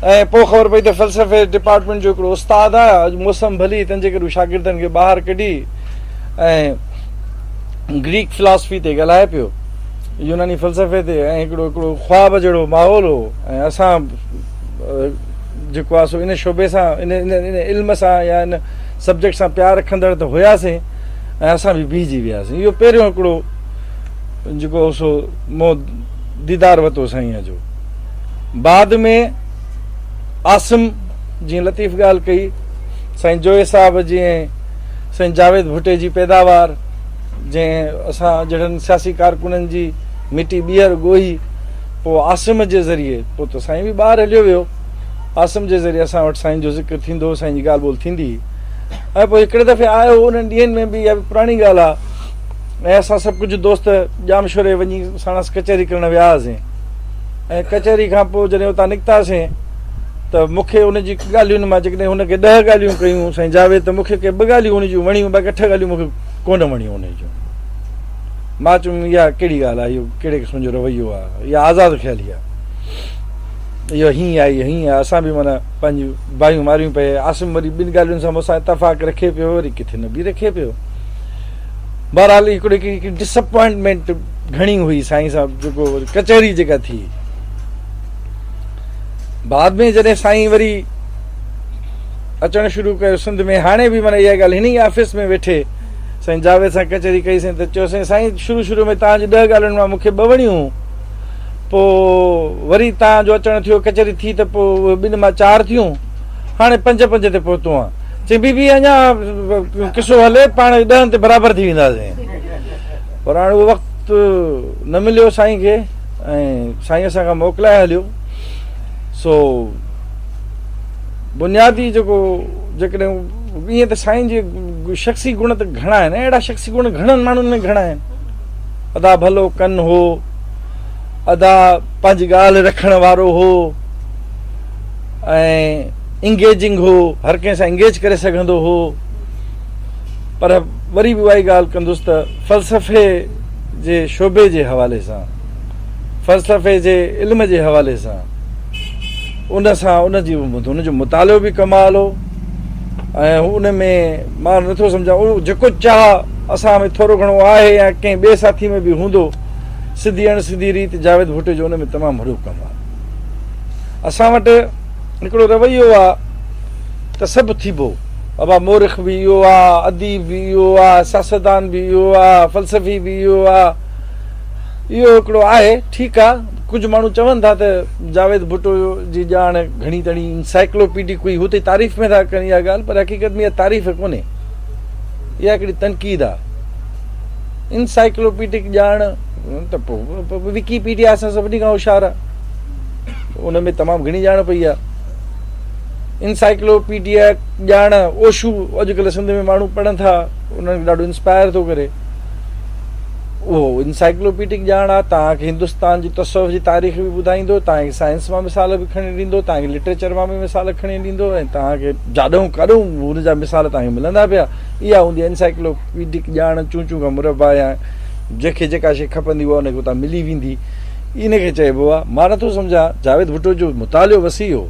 ۽ پوء خبر پئي ته فلسفي ڊپارٽمينٽ جو هڪڙو استاد آهي، اڄ موسم ڀلي تنهن جي ڪري هو شاگردن کي ٻاهر ڪڍي ۽ گريڪ فلاسفي تي ڳالهائي پيو، يوناني فلسفي تي ۽ هڪڙو هڪڙو خواب جهڙو ماحول هو ۽ اسان جيڪو آهي سو ان شعبي سان ان ان علم سان يا ان سبجيڪٽ سان پيار رکندڙ ته هياسين ۽ اسان به بيهجي وياسين. اهو پهريون هڪڙو جيڪو هو سو مون ديدار ورتو سائينء جو. بعد ۾ عاصم جيئن لطيف ڳالهه ڪئي، سائين جويي صاحب جيئن سائين جاويد ڀٽي جي پيداوار جنهن اسان جهڙن سياسي ڪارڪنن جي مٽي ٻيهر ڳوهي پوء عاصم جي ذريعي پوء ته سائين به ٻاهر هليو ويو عاصم جي ذريعي اسان وٽ سائين جو ذڪر ٿيندو هو سائين جي ڳالهه ٻولهه ٿيندي هئي ۽ پوء هڪڙي دفعي آيو هو انهن ڏينهن ۾ به اها به پراڻي ڳالهه آهي ۽ اسان سڀ ڪجهه دوست ڄامشوري وڃي ساڻس ڪچهري ڪرڻ ويا هئاسين ۽ ڪچهري کان پوء جڏهن اتان نڪتاسين ته مون کي ان جي ڳالهين مان جيڪڏهن هن کي ڏهه ڳالهيون ڪيون سائين جاويد ته مون کي ڪي ٻه ڳالهيون هن جون وڻيون باقي اٺ ڳالهيون مون کي ڪونه وڻيون ان جون. مان چيم اها ڪهڙي ڳالهه آهي اهو ڪهڙي قسم جو رويو آهي اها آزاد خيالي آهي اهو هيئن آهي اهو هيئن آهي اسان به معنيٰ پنهنجون باهيون ماريون پئي عاصم وري ٻن ڳالهين سان مون سان اتفاق رکي پيو وري ڪٿي نه به رکي پيو بهرحال هڪڙي هڪڙي ڊسپوائنٽمينٽ گهڻي هئي سائين سان جيڪو ڪچهري جيڪا ٿي بعد ۾ جڏهن سائين وري اچڻ شروع ڪيو سنڌ ۾ هاڻي به معنيٰ اها ڳالهه هن ئي آفيس ۾ ويٺي سائين جاويد سان ڪچهري ڪئي سين ته چيوسين سائين شروع شروع ۾ توهان جي ڏهه ڳالهين مان مون کي ٻه وڻيون پوء وري توهان جو اچڻ ٿيو ڪچهري ٿي ته پوء ٻن مان چار ٿيون هاڻي پنج پنج تي پهتو آهيان چي بي بي اڃا قصو هلي پاڻ ڏهن تي برابر ٿي وينداسين پر هاڻي اهو وقت نه مليو سائين کي ۽ سائين اسان کان موڪلائي هليو سو بنيادي جيڪو جيڪڏهن ائين ته سائين جي شخصي گڻ ته گهڻا آهن اهڙا شخصي گڻ گهڻن ماڻهن ۾ گهڻا آهن ادا ڀلو ڪن هو ادا پنهنجي ڳالهه رکڻ وارو هو ۽ انگيجنگ هو هر ڪنهن سان انگيج ڪري سگهندو هو پر وري به اها ئي ڳالهه ڪندس ته فلسفي جي شعبي جي حوالي سان فلسفي جي علم جي حوالي سان ان سان ان جي ان جو مطالعو به ڪمال هو ۽ ان ۾ مان نٿو سمجهان اهو جيڪو چاهه اسان ۾ ٿورو گهڻو آهي يا ڪنهن ٻئي ساٿي ۾ به هوندو سڌي اڻ سڌي ريت جاويد ڀٽي جو ان ۾ تمام وڏو ڪم آهي اسان وٽ هڪڙو رويو آهي ته سڀ ٿيبو ابا مورخ به اهو آهي اديب به اهو آهي سياستدان به اهو آهي فلسفي به اهو آهي اهو هڪڙو آهي ٺيڪ آ ڪجهه ماڻهو چون ٿا ته جاويد ڀٽو جي ڄاڻ گهڻي تڻي انسائيڪلوپيڊڪ هئي هو ته تعريف ۾ ٿا ڪن اها ڳالهه پر حقيقت ۾ اها تعريف ڪونهي. اها هڪڙي تنقيد آهي. انسائيڪلوپيڊڪ ڄاڻ ته پوء وڪيپيڊيا اسان سڀني کان هوشيار آهي. ان ۾ تمام گهڻي ڄاڻ پئي آهي. انسائيڪلوپيڊيا ڄاڻ اوشو اڄڪلهه سنڌ ۾ ماڻهو پڙهن ٿا انهن کي ڏاڍو انسپائر ٿو ڪري. اهو انسائيڪلوپيڊڪ ڄاڻ آهي، توهان کي هندستان جي تصوف جي تاريخ به ٻڌائيندو، توهان کي سائنس مان مثال به کڻي ڏيندو، توهان کي لٽريچر مان به مثال کڻي ڏيندو ۽ توهان کي جاڏهون ڪاڏهون هن جا مثال توهان کي ملندا پيا. اها هوندي آهي انسائيڪلوپيڊڪ ڄاڻ، چون چون کان مربع يا جنهن کي جيڪا شيء کپندي اها ان کي اتان ملي ويندي. ان کي چئبو آهي. مان نٿو سمجهان جاويد ڀٽو جو مطالعو وسيع هو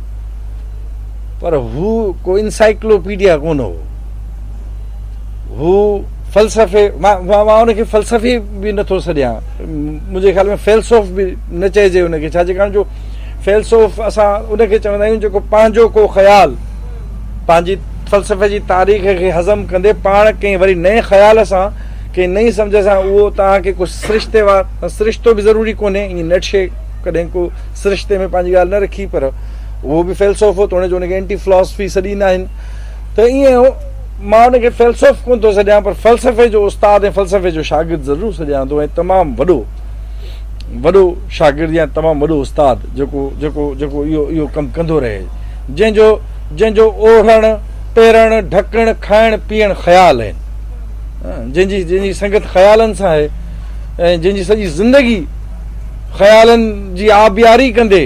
پر هو ڪو انسائيڪلوپيڊيا ڪونه هو. هو فلسفي مان مان ان کي فلسفي به نٿو سڏيان منهنجي خيال ۾ فيلسوف به نه چئجي ان کي ڇا جي ڪاڻ جو فيلسوف اسان ان کي چوندا آهيون جيڪو پنهنجو ڪو خيال پنهنجي فلسفي جي تاريخ کي هضم ڪندي پاڻ ڪنهن وري نئين خيال سان ڪنهن نئين سمجھ سان اهو توهان کي ڪو سرشتي وار سرشتو به ضروري ڪونهي ائين نٽشي ڪڏهن ڪو سرشتي ۾ پنهنجي ڳالهه نه رکي پر اهو به فيلسوف هو توڻي جو ان کي اينٽي فلاسفي سڏيندا آهن ته ائين مان ان کي فيلسوف ڪونه ٿو سڏيان پر فلسفي جو استاد ۽ فلسفي جو شاگرد ضرور سڏيان ٿو ۽ تمام وڏو وڏو شاگرد يا تمام وڏو استاد جيڪو جيڪو جيڪو اهو اهو ڪم ڪندو رهي جنهن جو جنهن جو اوڙهڻ پهرڻ ڍڪڻ کائڻ پيئڻ خيال آهن جنهن جي جنهن جي سنگت خيالن سان آهي ۽ جنهن جي سڄي زندگي خيالن جي آبياري ڪندي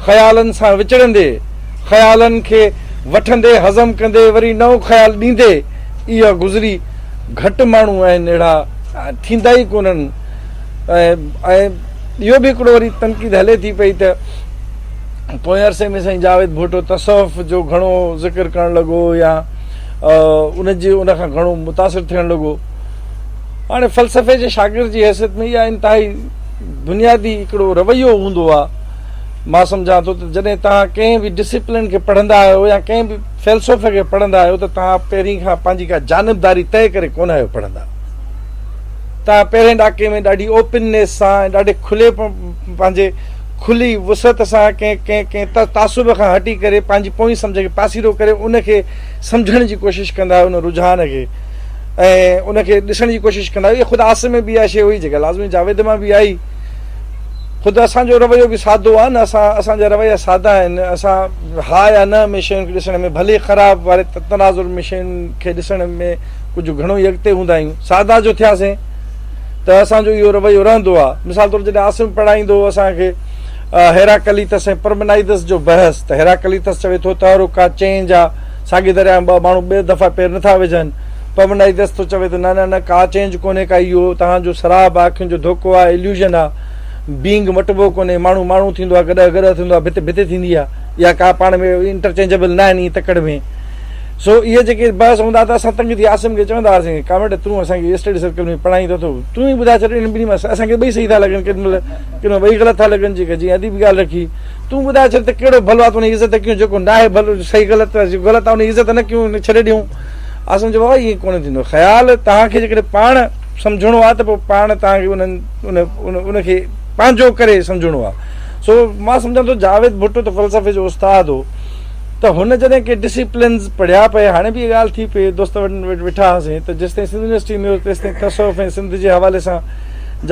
خيالن سان وچڙندي خيالن کي وٺندي هضم ڪندي وري نئون خيال ڏيندي اها گذري. گهٽ ماڻهو آهن اهڙا ٿيندا ئي ڪونهن ۽ اهو به هڪڙو وري تنقيد هلي ٿي پئي ته پوئين عرصي ۾ سائين جاويد ڀٽو تصوف جو گهڻو ذڪر ڪرڻ لڳو يا ان جي ان کان گهڻو متاثر ٿيڻ لڳو. هاڻي فلسفي جي شاگرد جي حيثيت ۾ اها انتهائي بنيادي هڪڙو رويو هوندو آهي. مان سمجهان ٿو ته جڏهن توهان ڪنهن به ڊسيپلين کي پڙهندا آهيو يا ڪنهن به فيلسوف کي پڙهندا آهيو ته توهان پهرين کان پنهنجي ڪا جانبداري طئي ڪري ڪونه آهيو پڙهندا. توهان پهرين ڏاڪي ۾ ڏاڍي اوپننيس سان ۽ ڏاڍي کلي پنهنجي کلي وسعت سان ڪنهن ڪنهن ڪنهن تعصب کان هٽي ڪري پنهنجي پوئين سمجهه کي پاسيرو ڪري ان کي سمجهڻ جي ڪوشش ڪندا آهيو ان رجحان کي ۽ ان کي ڏسڻ جي ڪوشش ڪندا آهيو. اها خود عاصم ۾ به اها شيء هئي جيڪا لازمي جاويد مان به آئي. خود اسان جو رويو به سادو آهي نه اسان اسان جا رويا سادا آهن اسان ها يا نه ۾ شين کي ڏسڻ ۾ ڀلي خراب واري تناظر ۾ شين کي ڏسڻ ۾ ڪجهه گهڻو ئي اڳتي هوندا آهيون سادا جو ٿياسين ته اسان جو اهو رويو رهندو آهي مثال طور جڏهن عاصم پڙهائيندو هو اسان کي هيراڪليتس ۽ پرمنائيدس جو بحث ته هيراڪليتس چوي ٿو تحرڪ آ چينج آ ساڳي درياء ۾ ٻه ماڻهو ٻه دفعا پير نٿا وجهن پرمنائيدس ٿو چوي ته نه نه نه ڪا چينج ڪونهي ڪا اهو توهان جو سراب آ اکين جو ڌوڪو آ Illusion آ بينگ مٽبو ڪونهي ماڻهو ماڻهو ٿيندو آ گڏهه گڏهه ٿيندو آ ڀت ڀت ٿيندي آ اها ڪا پاڻ ۾ انٽرچينجبل نه آهن ائين تڪڙ ۾ سو اهي جيڪي بحث هوندا ته اسان تنگ ٿي عاصم کي چوندا هئاسين ڪامريڊ تون اسان کي اسٽڊي سرڪل ۾ پڙهائين ٿو تون ئي ٻڌائي ڇڏ انهن ٻنهي مان اسان کي ٻئي صحيح ٿا لڳن ڪيڏي مهل ڪيڏي مهل ٻئي غلط ٿا لڳن جيڪي جيئن اديب ڳالهه رکي تون ٻڌائي ڇڏ ته ڪهڙو ڀلو آ ته ان جي عزت ڪيون جيڪو ناهي ڀلو صحيح غلط جيڪو غلط آ ان جي عزت نه ڪيون ڇڏي ڏيون عاصم چيو بابا ائين ڪونه ٿيندو خيال توهان کي جيڪڏهن پاڻ سمجهڻو آهي ته پوء پاڻ توهان کي انهن ان ان کي پنهنجو ڪري سمجهڻو آهي سو مان سمجهان ٿو جاويد ڀٽو ته فلسفي جو استاد هو ته هن جڏهن ڪي ڊسيپلنز پڙهيا پئي هاڻي به اها ڳالهه ٿي پئي دوست وٽ ويٺا هئاسين ته جيستائين سنڌ يونيورسٽي ۾ هو تيستائين تصوف ۽ سنڌ جي حوالي سان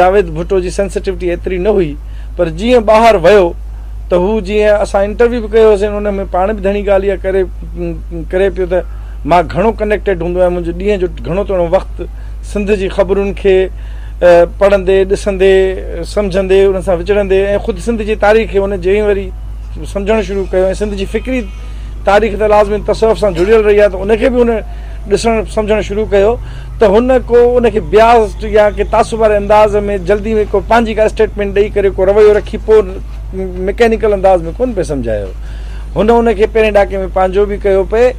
جاويد ڀٽو جي سينسٽيوٽي ايتري نه هئي پر جيئن ٻاهر ويو ته هو جيئن اسان انٽرويو به ڪيو هوسين ان ۾ پاڻ به ڌڻي ڳالهه اها ڪري ڪري پيو ته مان گهڻو ڪنيڪٽيڊ هوندو آهيان منهنجو ڏينهن جو گهڻو تڻو وقت سنڌ جي خبرن کي پڙهندي ڏسندي سمجهندي انهن سان وچڙندي ۽ خود سنڌ جي تاريخ کي ان جئين وري سمجهڻ شروع ڪيو ۽ سنڌ جي فڪري تاريخ ته لازمي تصوف سان جڙيل رهي آهي ته ان کي به هن ڏسڻ سمجهڻ شروع ڪيو ته هن ڪو ان کي بياض يا ڪي تعصب واري انداز ۾ جلدي ۾ ڪو پنهنجي ڪا اسٽيٽمينٽ ڏئي ڪري ڪو رويو رکي پوء مڪينيڪل انداز ۾ ڪونه پئي سمجهايو. هن ان کي پهرين ڏاڪي ۾ پنهنجو به ڪيو پئي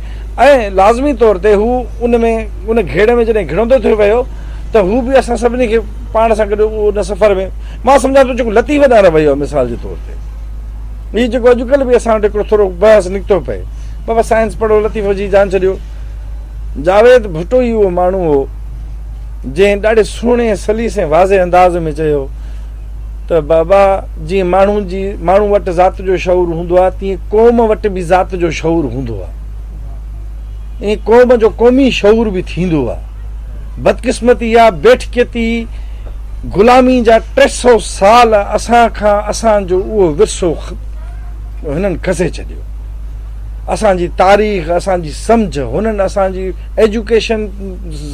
۽ لازمي طور تي هو ان ۾ ان گهيڙ ۾ جڏهن گهڙندو ٿيو ويو ته هو به اسان سڀني کي پاڻ سان گڏ ان سفر ۾ مان سمجهان ٿو جيڪو لطيف ڏانهن رويو آهي مثال جي طور تي هي جيڪو اڄڪلهه به اسان وٽ هڪڙو ٿورو بحث نڪتو پئي بابا سائنس پڙهو لطيف جي جان ڇڏيو جاويد ڀٽو ئي اهو ماڻهو هو جنهن ڏاڍي سهڻي سليس ۽ واضح انداز ۾ چيو ته بابا جيئن ماڻهو جي ماڻهو وٽ ذات جو شعور هوندو آهي تيئن قوم وٽ به ذات جو شعور هوندو آهي ۽ قوم جو قومي شعور به ٿيندو آهي. بدقسمتي آ بيٺڪيتي غلامي جا 300 سال اسان کان اسان جو اهو ورثو هنن کسي ڇڏيو. اسان جي تاريخ، اسان جي سمجهه، هنن اسان جي ايجوڪيشن،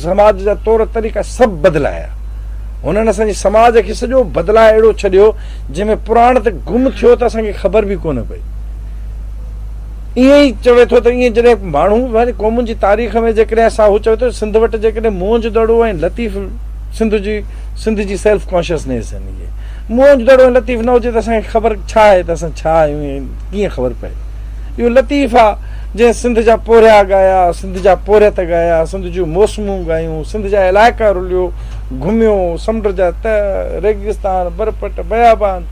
سماج جا طور طريقا سڀ بدلايا. هنن اسان جي سماج کي سڄو بدلائي اهڙو ڇڏيو جنهن ۾ پراڻ ته گم ٿيو ته اسان کي خبر به ڪونه پئي. ائين ئي چوي ٿو ته ائين جڏهن ماڻهو پنهنجي قومن جي تاريخ ۾ جيڪڏهن اسان هو چوي ٿو سنڌ وٽ جيڪڏهن موهن جو دڙو ۽ لطيف سنڌ جي سنڌ جي سيلف ڪانشسنيس آهن اهي موهن جو دڙو ۽ لطيف نه هجي ته اسان کي خبر ڇا آهي ته اسان ڇا آهيون ۽ ڪيئن خبر پئي اهو لطيف آ جنهن سنڌ جا پورهيا ڳايا سنڌ جا پورهيت ڳايا سنڌ جون موسمون ڳايون سنڌ جا علائقا رليو گهميو سمنڊ جا تهه ريگستان برپٽ بيابان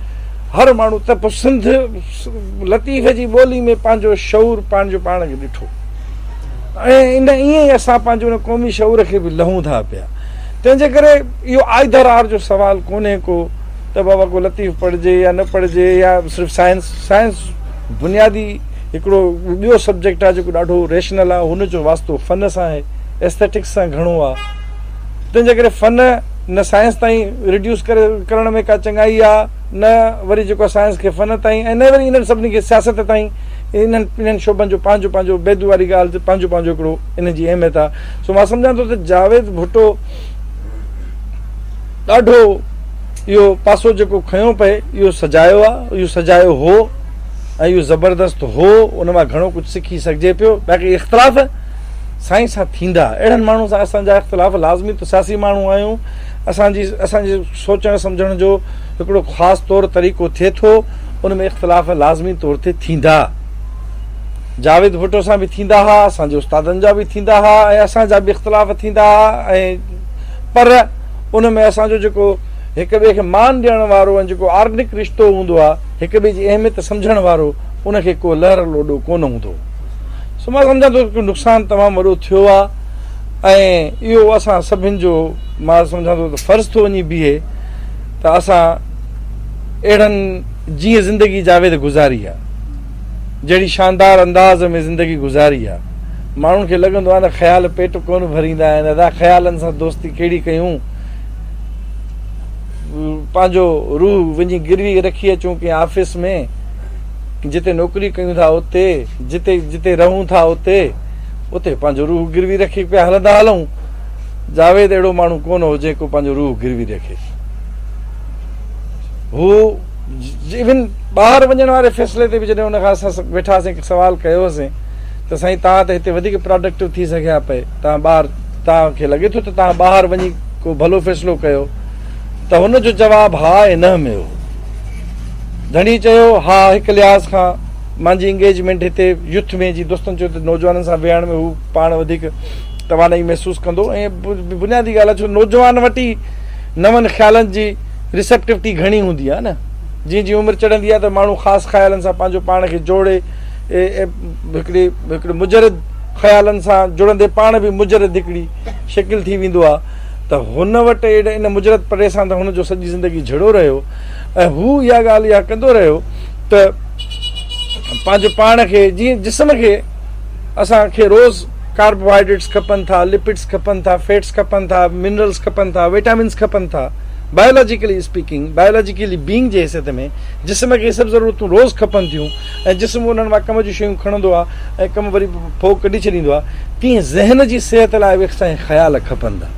هر ماڻهو ته پوء سنڌ لطيف جي ٻولي ۾ پنهنجو شعور پنهنجو پاڻ کي ڏٺو ۽ ان ائين ئي اسان پنهنجو ان قومي شعور کي به لهون ٿا پيا تنهن جي ڪري اهو آئدر آر جو سوال ڪونهي ڪو ته بابا ڪو لطيف پڙهجي يا نه پڙهجي يا صرف سائنس سائنس بنيادي هڪڙو ٻيو سبجيڪٽ آهي جيڪو ڏاڍو ريشنل آهي هن جو واسطو فن سان آهي ايسٿيٽڪس سان گهڻو آهي تنهن جي ڪري فن نه سائنس تائين ريڊيوس ڪري ڪرڻ ۾ ڪا چڱائي آهي نه وري جيڪو آهي سائنس کي فن تائين ۽ نه وري انهن سڀني کي سياست تائين انهن انهن شعبن جو پنهنجو پنهنجو بيدو واري ڳالهه ته پنهنجو پنهنجو هڪڙو انهن جي اهميت آهي سو مان سمجهان ٿو ته جاويد ڀٽو ڏاڍو اهو پاسو جيڪو کنيو پئي اهو سجايو آهي اهو سجايو هو ۽ اهو زبردست هو ان مان گهڻو ڪجهه سکي سگهجي پيو باقي اختلاف سائين سان ٿيندا اهڙن ماڻهن سان اسان جا اختلاف لازمي ته سياسي ماڻهو آهيون اسان جي اسان جي سوچڻ سمجهڻ جو هڪڙو خاص طور طريقو ٿئي ٿو ان ۾ اختلاف لازمي طور تي ٿيندا. جاويد ڀٽو سان به ٿيندا ها، اسان جي استادن جا به ٿيندا ها ۽ اسان جا به اختلاف ٿيندا ها ۽ پر ان ۾ اسان جو جيڪو هڪ ٻئي کي مان ڏيڻ وارو ۽ جيڪو آرگنڪ رشتو هوندو آهي هڪ ٻئي جي اهميت سمجهڻ وارو ان کي ڪو لهر لوڏو ڪونه هوندو هو. سو مان سمجهان ٿو ته نقصان تمام وڏو ٿيو آهي ۽ اهو اسان سڀن جو مان سمجهان ٿو ته فرض ٿو وڃي بيهي ته اسان اهڙن جيئن زندگي جاويد گذاري آ جهڙي شاندار انداز ۾ زندگي گذاري آ ماڻهن کي لڳندو آ نه خيال پيٽ ڪونه ڀريندا آهن ادا خيالن سان دوستي ڪهڙي ڪيون پنهنجو روح وڃي گروي رکي اچون ڪنهن آفيس ۾ جتي نوڪري ڪيون ٿا اتي جتي جتي رهون ٿا اتي اتي پنهنجو روح گروي رکي پيا هلندا هلون جاويد اهڙو ماڻهو ڪونه هو جيڪو پنهنجو روح گروي رکي. هو ايون ٻاهر وڃڻ واري فيصلي تي به جڏهن ان کان اسان ويٺاسين سوال ڪيوسين ته سائين توهان ته هتي وڌيڪ پراڊڪٽو ٿي سگهيا پئي توهان ٻاهر توهان کي لڳي ٿو ته توهان ٻاهر وڃي ڪو ڀلو فيصلو ڪيو ته هن جو جواب ها ۽ نه ۾ هو. ڌڻي چيو ها هڪ لحاظ کان مانجي انگيجمينٽ هتي يوٿ ۾ جي دوستن چيو ته نوجوانن سان ويهڻ ۾ هو پاڻ وڌيڪ توانائي محسوس ڪندو ۽ بنيادي ڳالهه آهي ڇو نوجوان وٽ ئي نون خيالن جي ريسيپٽوٽي گهڻي هوندي آهي نه جيئن جيئن عمر چڙهندي آهي ته ماڻهو خاص خيالن سان پنهنجو پاڻ کي جوڙي هڪڙي هڪڙي مجرد خيالن سان جڙندي پاڻ به مجرد هڪڙي شڪل ٿي ويندو آهي ته هن وٽ ان مجرد پري سان ته هن جو سڄي زندگي جھڙو رهيو ۽ هو اها ڳالهه اها ڪندو رهيو ته پنهنجو پاڻ کي جيئن جسم کي اسان کي روز ڪاربوهائيڊريٽس کپن ٿا، لپڊس کپن ٿا، فيٽس کپن ٿا، منرلس کپن ٿا، وٽامنس کپن ٿا. بائيولاجيڪلي اسپيڪنگ، بائيولاجيڪلي بينگ جي حيثيت ۾ جسم کي سڀ ضرورتون روز کپن ٿيون ۽ جسم انهن مان ڪم جون شيون کڻندو آهي ۽ ڪم وري ڦوڳ ڪڍي ڇڏيندو آهي، تيئن ذهن جي صحت لاء به اسان کي خيال کپن ٿا.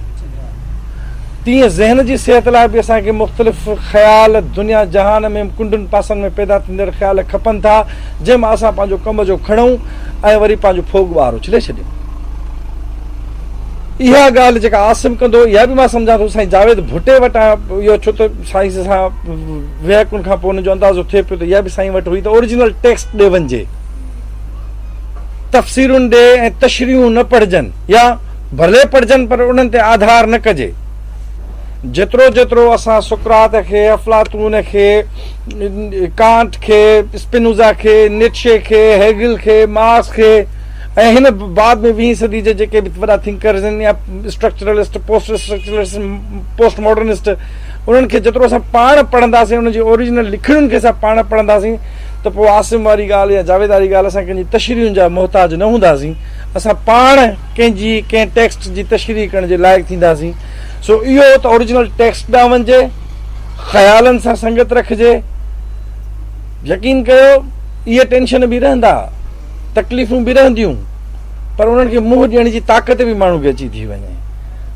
تيئن ذهن جي صحت لاء به اسان کي مختلف خيال دنيا جهان ۾ ڪنڊن پاسن ۾ پيدا ٿيندڙ خيال کپن ٿا، جنهن مان اسان پنهنجو ڪم جو کڻون ۽ وري پنهنجو ڦوڳ ٻاهر اڇلي ڇڏيون. اها ڳالهه جيڪا عاصم ڪندو اها به مان سمجهان ٿو سائين جاويد ڀٽي وٽان اهو ڇو ته سائين سان ويهڪن کان پوء ان جو اندازو ٿئي پيو ته اها به سائين وٽ هئي ته اوريجنل ٽيڪسٽ ڏي وڃجي تفسيرن ڏي ۽ تشريحون نه پڙهجن يا ڀلي پڙهجن پر انهن تي آڌار نه ڪجي. جيترو جيترو اسان سقراط کي، افلاطون کي، ڪانٽ کي، اسپنوزا کي، نٽشي کي، هيگل کي، مارڪس کي ۽ هن بعد ۾ ويهين صدي جي جيڪي به وڏا ٿنڪرز آهن يا اسٽرڪچرلسٽ، پوسٽ اسٽرڪچرلسٽ، پوسٽ ماڊرنسٽ انهن کي جيترو اسان پاڻ پڙهنداسين انهن جي اوريجنل لکڻين کي اسان پاڻ پڙهنداسين ته پوء عاصم واري ڳالهه يا جاويد واري ڳالهه اسان ڪنهن جي تشريحن جا محتاج نه هونداسين. اسان پاڻ ڪنهن جي ڪنهن ٽيڪسٽ جي تشريح ڪرڻ جي لائق ٿينداسين. سو اهو ته اوريجنل ٽيڪسٽ ڏانهن وڃجي، خيالن سان سنگت رکجي. يقين ڪيو اهي ٽينشن به رهندا، تڪليفون به رهنديون پر انهن کي منهن ڏيڻ جي طاقت به ماڻهو کي اچي ٿي وڃي.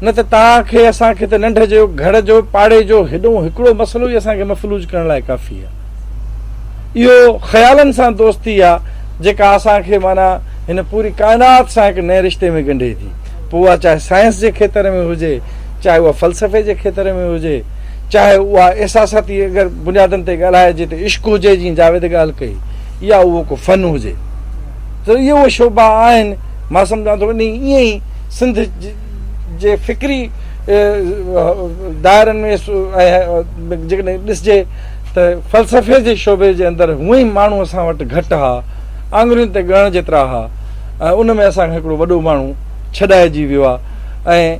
نه ته توهان کي اسان کي ته ننڍ جو گهر جو پاڙي جو هيڏو هڪڙو مسئلو ئي اسان کي مفلوج ڪرڻ لاء ڪافي آهي. اهو خيالن سان دوستي آ جيڪا اسان کي معنيٰ هن پوري ڪائنات سان هڪ نئين رشتي ۾ ڳنڍي ٿي. پوء اها چاهي سائنس جي کيتر ۾ هجي، چاهي اها فلسفي جي کيتر ۾ هجي، چاهي اها احساساتي اگر بنيادن تي ڳالهائجي ته عشق هجي جيئن جاويد ڳالهه ڪئي يا اهو ڪو فن هجي ته اهي اهي شعبا آهن. مان سمجهان ٿو انهي ائين ئي سنڌ جي فڪري دائرن ۾ جيڪڏهن ڏسجي ته فلسفي جي شعبي جي اندر هونئن ئي ماڻهو اسان وٽ گهٽ ها، آڱرين تي ڳڻڻ جيترا ها ۽ ان ۾ اسان کان هڪڙو وڏو ماڻهو ڇڏائجي ويو آهي ۽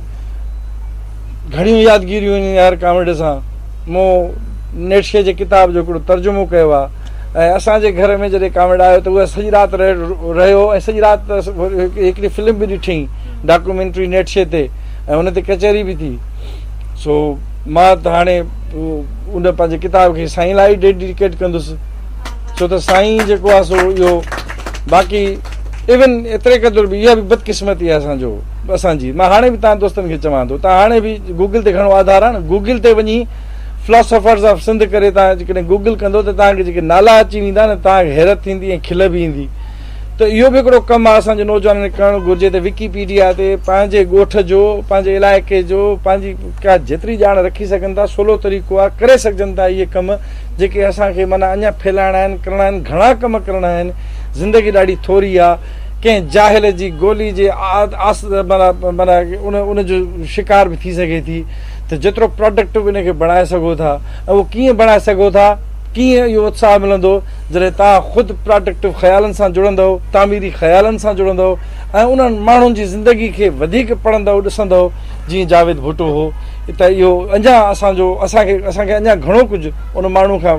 گهڻيون يادگيريون آهن يار ڪامريڊ سان. مون نيٽشي جي ڪتاب جو هڪڙو ترجمو ڪيو آهي ۽ اسان جي گهر ۾ جڏهن ڪامريڊ آيو ته اها سڄي رات رهيو ۽ سڄي رات هڪڙي فلم به ڏٺئين ڊاڪيومينٽري نيٽشي تي ۽ ان تي ڪچهري به ٿي. سو مان ته هاڻي ان پنهنجي ڪتاب کي سائين لاء ئي ڊيڊيڪيٽ ڪندس ڇو ته سائين جيڪو آهي سو اهو باقي ايون ايتري قدر به اها به بدقسمتي آهي اسان جو اسان جي مان هاڻي به تان دوستن کي چوان ٿو تان هاڻي به گوگل تي گهڻو آڌار آهي نه گوگل تي وڃي فلاسافرز آف سنڌ ڪري تان جيڪڏهن گوگل ڪندو ته تان کي جيڪي نالا اچي ويندا نه تان کي حيرت ٿيندي ۽ کل به ايندي ته اهو به هڪڙو ڪم آهي اسان جي نوجوانن کي ڪرڻ گهرجي ته وڪي پيڊيا تي پنهنجي ڳوٺ جو پنهنجي علائقي جو پنهنجي ڪا جيتري ڄاڻ رکي سگهن ٿا سولو طريقو آهي ڪري سگهجن ٿا اهي ڪم جيڪي اسان کي معنيٰ اڃا ڦهلائڻا آهن ڪرڻا آهن گهڻا ڪم ڪرڻا آهن زندگي ڏاڍي ٿوري آهي ڪنهن جاهل جي گولي جي آس معنيٰ معنيٰ ان ان جو شڪار به ٿي سگهي ٿي ته جيترو پراڊڪٽو ان کي بڻائي سگهو ٿا ۽ اهو ڪيئن بڻائي سگهو ٿا ڪيئن اهو اتساهه ملندو جڏهن توهان خود پراڊڪٽو خيالن سان جڙندؤ، تعميري خيالن سان جڙندؤ ۽ انهن ماڻهن جي زندگي کي وڌيڪ پڙهندؤ ڏسندؤ جيئن جاويد ڀٽو هو ته اهو اڃا اسان جو اسان کي اسان کي اڃا گهڻو ڪجهه ان ماڻهو کان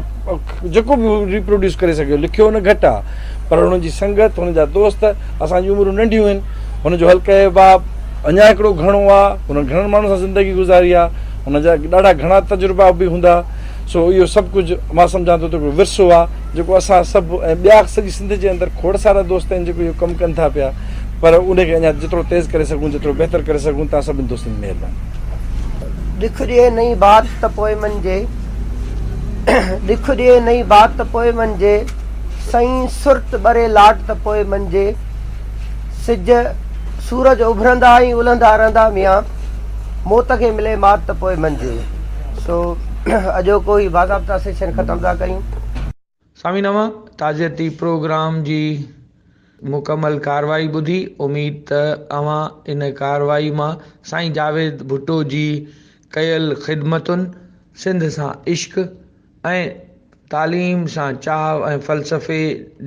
جيڪو به هو ريپروڊيوس ڪري سگهيو لکيو هن گهٽ آ پر هن جي سنگت هن جا دوست اسان جون عمرون ننڍيون آهن هن جو حلقه احباب اڃا هڪڙو گهڻو آ هن گهڻن ماڻهن سان زندگي گذاري آ هن جا ڏاڍا گهڻا تجربا به هوندا. سو اهو سڀ ڪجهه مان سمجهان ٿو ته هڪڙو ورثو آهي جيڪو اسان سڀ ۽ ٻيا سڄي سنڌ جي اندر کوڙ سارا دوست آهن جيڪو اهو ڪم ڪن ٿا پيا پر ان کي اڃا جيترو تيز ڪري سگهون جيترو بهتر ڪري سگهون تان سڀني دوستن جي مهرباني. ڏک ڏئي نئين بات ته پوء مڃجي ڏک ڏئي نئين بات ته پوء مڃجي سئين سرت ٻري لاٽ ته پوء مڃجي سج سورج اڀرندا ۽ الهندا رهندا ميان موت کي ملي مات ته پوء مڃجي. سو اڄوڪو هي باضابطا سيشن ختم ٿا ڪريون. سامعين اوهان تعزيتي پروگرام جي مڪمل ڪارروائي ٻڌي اميد ته اوهان ان ڪارروائي مان سائين جاويد ڀٽو جي ڪيل خدمتن، سنڌ سان عشق ۽ تعليم سان چاهه ۽ فلسفي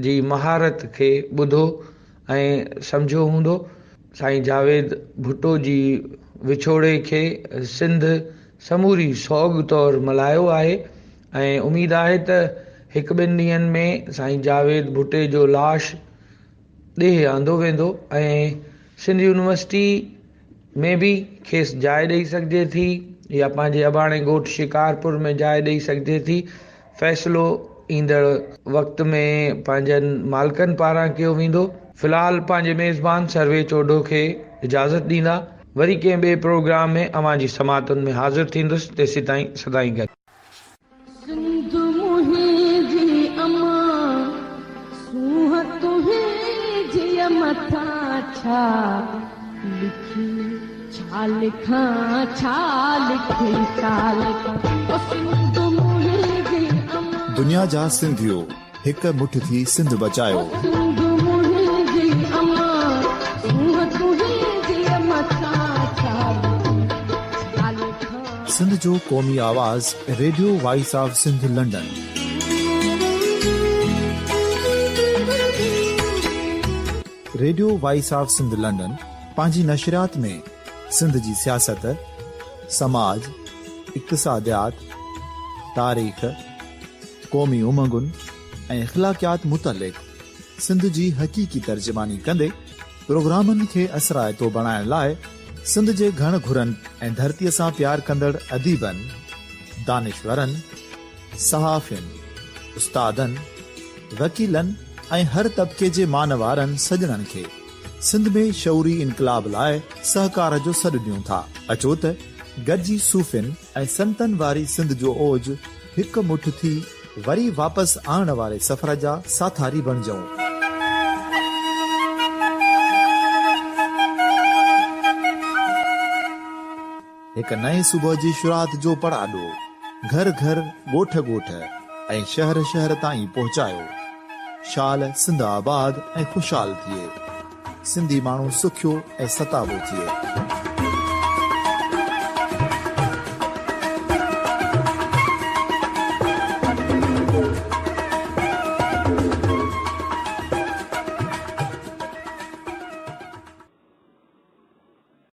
جي مهارت کي ٻڌو ۽ سمجهيو هوندو. سائين جاويد ڀٽو جي وڇوڙي کي سنڌ سموري سوڳ طور ملهايو آهي ۽ اميد آهي ته هڪ ٻن ڏينهن ۾ سائين جاويد ڀٽي جو لاش ڏيهه آندو ويندو ۽ سنڌ يونيورسٽي ۾ به کيس جاء ڏئي سگهجي ٿي يا پنهنجي اباڻي ڳوٺ شڪارپور ۾ جاء ڏئي سگهجي ٿي. فيصلو ايندڙ وقت ۾ پنهنجن مالڪن پاران ڪيو ويندو. في الحال پنهنجي ميزبان سرويچ اوڍو کي اجازت ڏيندا. وري ڪنهن ٻئي پروگرام ۾ اوهان جي سماعتن ۾ حاضر ٿيندس تيسيتائين سدائين گڏ. سنڌ منهنجي امان سونهن تنهنجي مٿان ڇا لکي ڇا لکان ڇا لکي ڇا لکان او سنڌ منهنجي امان. دنيا جا سنڌيو هڪ مٺ ٿي سنڌ بچايو. او سنڌ منهنجي امان سونهن تنهنجي مٿان ڇا لکي ڇا لکان. سنڌ جو قومي آواز radio voice of Sindh London. Radio voice of Sindh London پنهنجي نشريات ۾ سنڌ جي سياست، سماج، اقتصاديات، تاريخ، قومي امنگن ۽ اخلاقيات متعلق سنڌ جي حقيقي ترجماني ڪندي. پروگرامن کي اثرائتو بڻائڻ لاء سنڌ جي گهڻ گهرن ۽ ڌرتيء سان پيار ڪندڙ اديبن، دانشورن، صحافين، استادن، وڪيلن ۽ هر طبقي جي مان وارن سڄڻن کي سنڌ ۾ شعوري انقلاب لاء سهڪار جو سڏ ڏيون ٿا. اچو ته گڏجي صوفين ۽ سنتن واري سنڌ جو اوج هڪ مٺ ٿي وري واپس آڻڻ واري سفر جا ساٿاري بڻجون. هڪ نئين صبح جي شروعات جو پڙاڏو گهر گهر، ڳوٺ ڳوٺ ۽ شهر شهر تائين پهچايو. شال سنڌ آباد ۽ خوشحال ٿئي. سنڌي ماڻهو سکيو ۽ ستابو ٿئي.